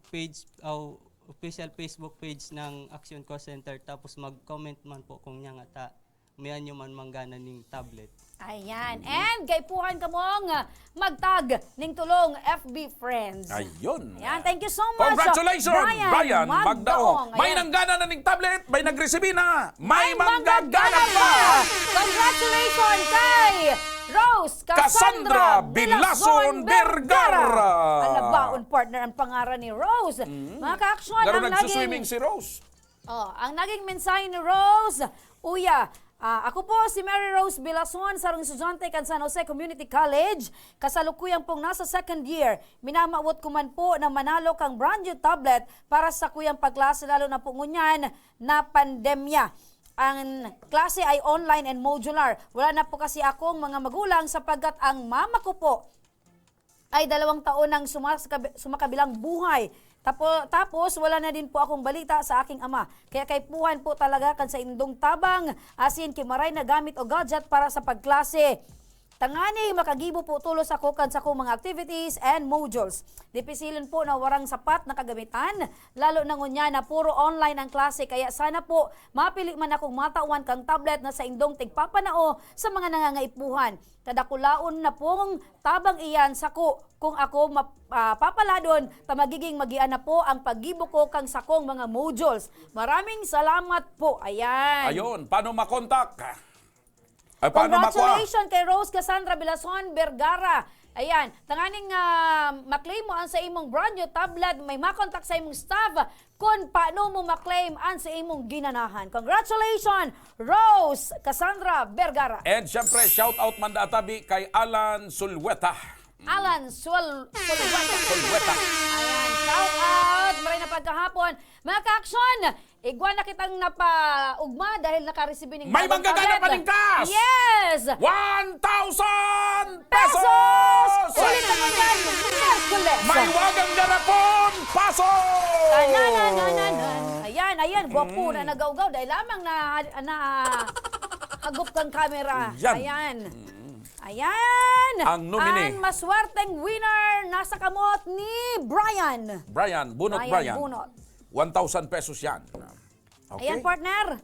page, o official Facebook page ng Action Call Center, tapos mag-comment man po kung niya nga ta, mayan nyo man manggana ning tablet. Ayan. And kaipuhan kamong ah, magtag ning tulong F B friends. Ayun. Ayan, thank you so much. Congratulations, Brian, Magdaong. May Ayan. nanggana na ning tablet, may nagresibi na, may manggagana pa. Congratulations kay Rose Cassandra, Cassandra Bilazon Bilazon Vergara. Vergara. Alabaon partner ang pangaran ni Rose. Mga ka-action, Pero ang naging nagsuswimming si Rose. Oh, ang naging mensahe ni Rose, Uya, ah, ako po si Mary Rose Bilason, sarong estudyante kan San Jose Community College. Kasalukuyan pong nasa second year. Minamawot ko man po na manalo kang brand new tablet para sa kuyang pagklase, lalo na po ngunyan na pandemya. Ang klase ay online and modular. Wala na po kasi akong mga magulang sapagkat ang mama ko po ay dalawang taon nang sumaskab- sumakabilang buhay. Tapo- tapos, wala na din po akong balita sa aking ama. Kaya kaipuhan po talaga kan saindong tabang, asin kimaray na gamit o gadget para sa pagklase. Tangani, makagibo po tulos ako kan sakong mga activities and modules. Dipisilon po na warang sapat na kagamitan, lalo na ngunyan na puro online ang klase. Kaya sana po, mapili man akong matawan kang tablet na saindong tigpapanao sa mga nangangaipuhan. Kadakulaon na pong tabang iyan sako. Kung ako map- ah, papaladon, ta magiging magian na po ang paggibo ko kang sakong mga modules. Maraming salamat po. Ayan. Ayun, paano makontak? Ay, paano makuha? Congratulations kay Rose Cassandra Bilason Vergara. Ayan, tanganing ah, maklaim mo ang sa imong brand new tablet, may makontak sa imong staff kung paano mo maklaim ang sa imong ginanahan. Congratulations, Rose Cassandra Vergara. And syempre, shout out man da tabi kay Alan Sulweta. Alan Suel Sulweta. Sulweta. Ayan, shout out. Maray na pagkahapon. Mga ka-action, igwa na kitang napaugma dahil nakaresibi ning May bagong manggagana tablet. pa ning kas! Yes! One thousand Pesos! pesos! Ulit naman yan, Miyerkules! May wagang garapon! Paso! Tananananan. Ayan, ayan, gwapo na nagaugaw dahil lamang na, na hagop kang camera. Yan. Ayan. Ayan. Ang nominee. Ang maswerteng winner nasa kamot ni Brian. Brian, bunot Brian Brian. Bunot. One thousand pesos yan. Okay. Ayan, partner.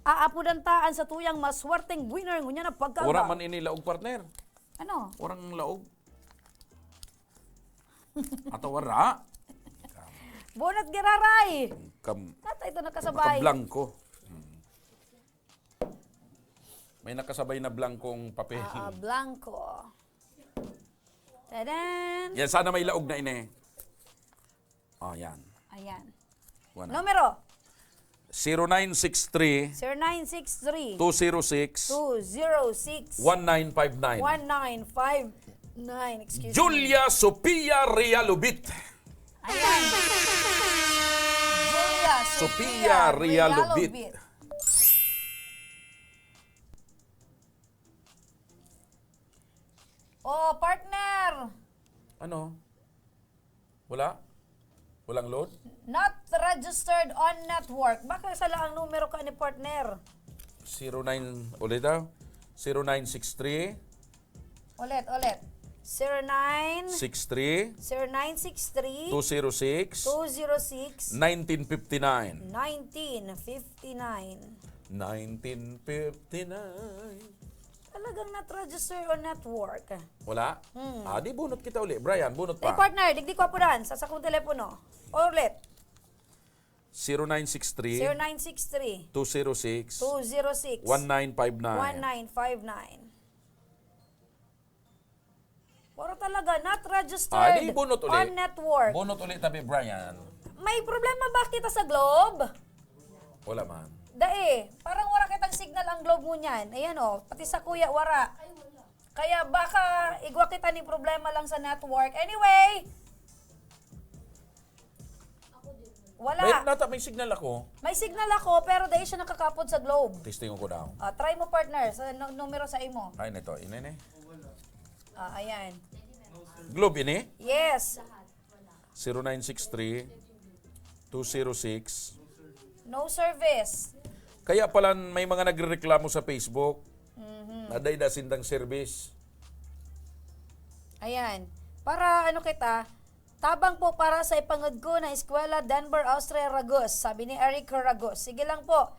Aapudan ta ang satuyang maswerteng winner ngunyan na pagkaga. Wala man ini laog, partner. Ano? Warang laog. Ato wara. Bunot giraray. Kam Nata ito nakasabay. Nakablangko. Hmm. May nakasabay na blangkong papel. Ah, blanco. Tadan! Yan, sana may laog na ini. Oh, yan. Ayan. Wala. Numero. Zero nine six three, Zero nine six three, two zero six, two zero six, one nine five nine. one nine five nine. Excuse me. Julia Sophia Realubit. Sophia Realobit. Oh, partner! Ano? Wala? Walang load? Not registered on network. Baka sala ang numero ka ni partner. Zero nine, ulit daw. Zero nine six three. Ulit, ulit. Zero nine. Six three. Zero nine six three. Two zero six. Two zero six. Nineteen fifty-nine. Nineteen fifty-nine. Nineteen fifty-nine. Talagang not register on network. Wala? Hmm. Ah, di bunot kita uli. Brian, bunot Ay, pa. Partner, digdi ko apuran sa sakong telepono. Ulit. Zero nine six three, Zero nine six three, two zero six, two zero six, one nine five nine. One nine five nine. Pero talaga, not registered Ah, di bunot uli. On network. Bunot uli tabi, Brian. May problema ba kita sa Globe? Wala man. Dai, parang wala kitang signal ang Globe mo niyan. Ayan oh, pati sa kuya, wala. Kaya baka igwa kita ni problema lang sa network. Anyway, wala. May, nata, may signal ako. May signal ako, pero dai siya nakakapod sa Globe. Testing ko daw. Ah, try mo, partner, sa nu- numero sa imo. Ay, nito. Ini ni. Ah, ayan. Globe ini? Yes. Zero nine six three, two zero six. No service. Kaya pala may mga nagrereklamo sa Facebook Mhm. na dai da sindang service. Ayan. Para ano kita, tabang po para sa ipangod ko na eskwela, Denver, Austria, Ragus. Sabi ni Eric Ragus. Sige lang po.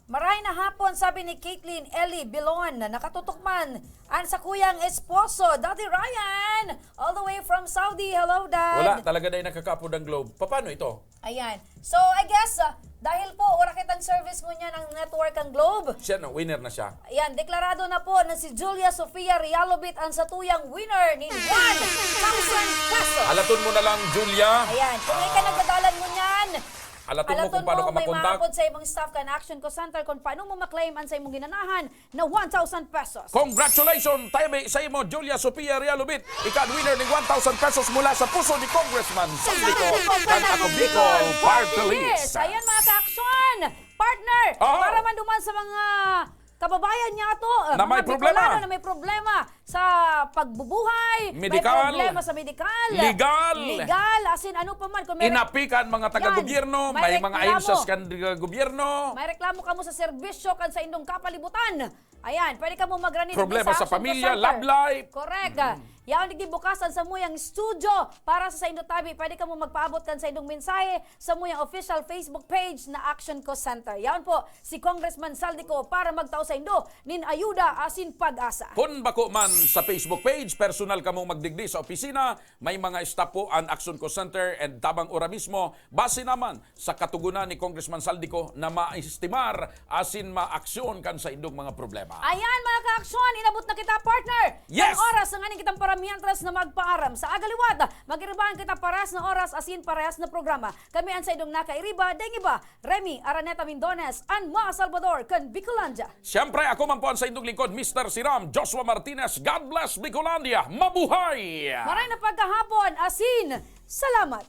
Maray na hapon, sabi ni Caitlyn Ellie Bilon, na nakatutok man an sakuyang esposo, Daddy Ryan, all the way from Saudi. Hello, Dad. Wala, talaga dai nakakapod ang Globe. Paano ito? Ayan. So, I guess, ah, dahil po wala kitang service ngunyan ang network ang Globe. Siya na, winner na siya. Ayan, deklarado na po na si Julia Sofia Realobit ang satuyang winner nin one thousand pesos. Alaton mo na lang, Julia. Ayan, kung ikaw nagdadalan ngunyan, Alaton mo kung paano ka makontak. May maapod sa imong staff kan Action Call Center kung paano mo maklaim an sa imong ginanahan na one thousand pesos. Congratulations tabi sa imo, Julia Sofia Realobit. Ika an winner ning one thousand pesos mula sa puso ni Congressman Saldi Co. Saldi Co, kan Ako Bicol Party List. Ayan, mga ka-aksyon, partner, Oo. para man duman sa mga kababayan niya to, eh, Na may mga Bicolano problema. na may problema sa pagbubuhay, may Medikal. problema sa medikal, Legal. legal, as in, ano pa man, kung may re- Inapi kan mga Yan. taga-gobyerno, May may mga reklamo. ahensya kan gobyerno. May reklamo kamo sa serbisyo kan sa indong kapalibutan. Ayan, pwede kamo magrani Problema sa sa Action pamilya, Center. love life. Correct. Mm-hmm. Yaon digdi bukas an samuyang studio para sa saindo tabi. Pwede kamo magpaabot kan saindong mensahe samuyang official Facebook page na Action Call Center. Yaon po si Congressman Saldi Co para magtao saindo nin ayuda asin pag-asa. Kun bako man sa Facebook page, personal kamo magdigdi sa opisina, may mga staff po an Action Call Center and tabang ora mismo, base naman sa katugonan ni Congressman Saldi Co na maestimar asin maaksyon kan saindong mga problema. Ayan, mga ka-aksyon, inabot na kita, partner. Yes! An oras na nganing kitang para mientras na magpaaram. Sa agaliwat, mag-iribahan kita parehas na oras asin parehas na programa. Kami an saindong nakairiba, dai iba, Remy Araneta Mindones, an mga Salvador kan Bicolandia. Siyempre, ako man po an saindong lingkod, Mister Siram, Joshua Martinez. God bless Bicolandia! Mabuhay! Maray na pagkahapon, asin salamat!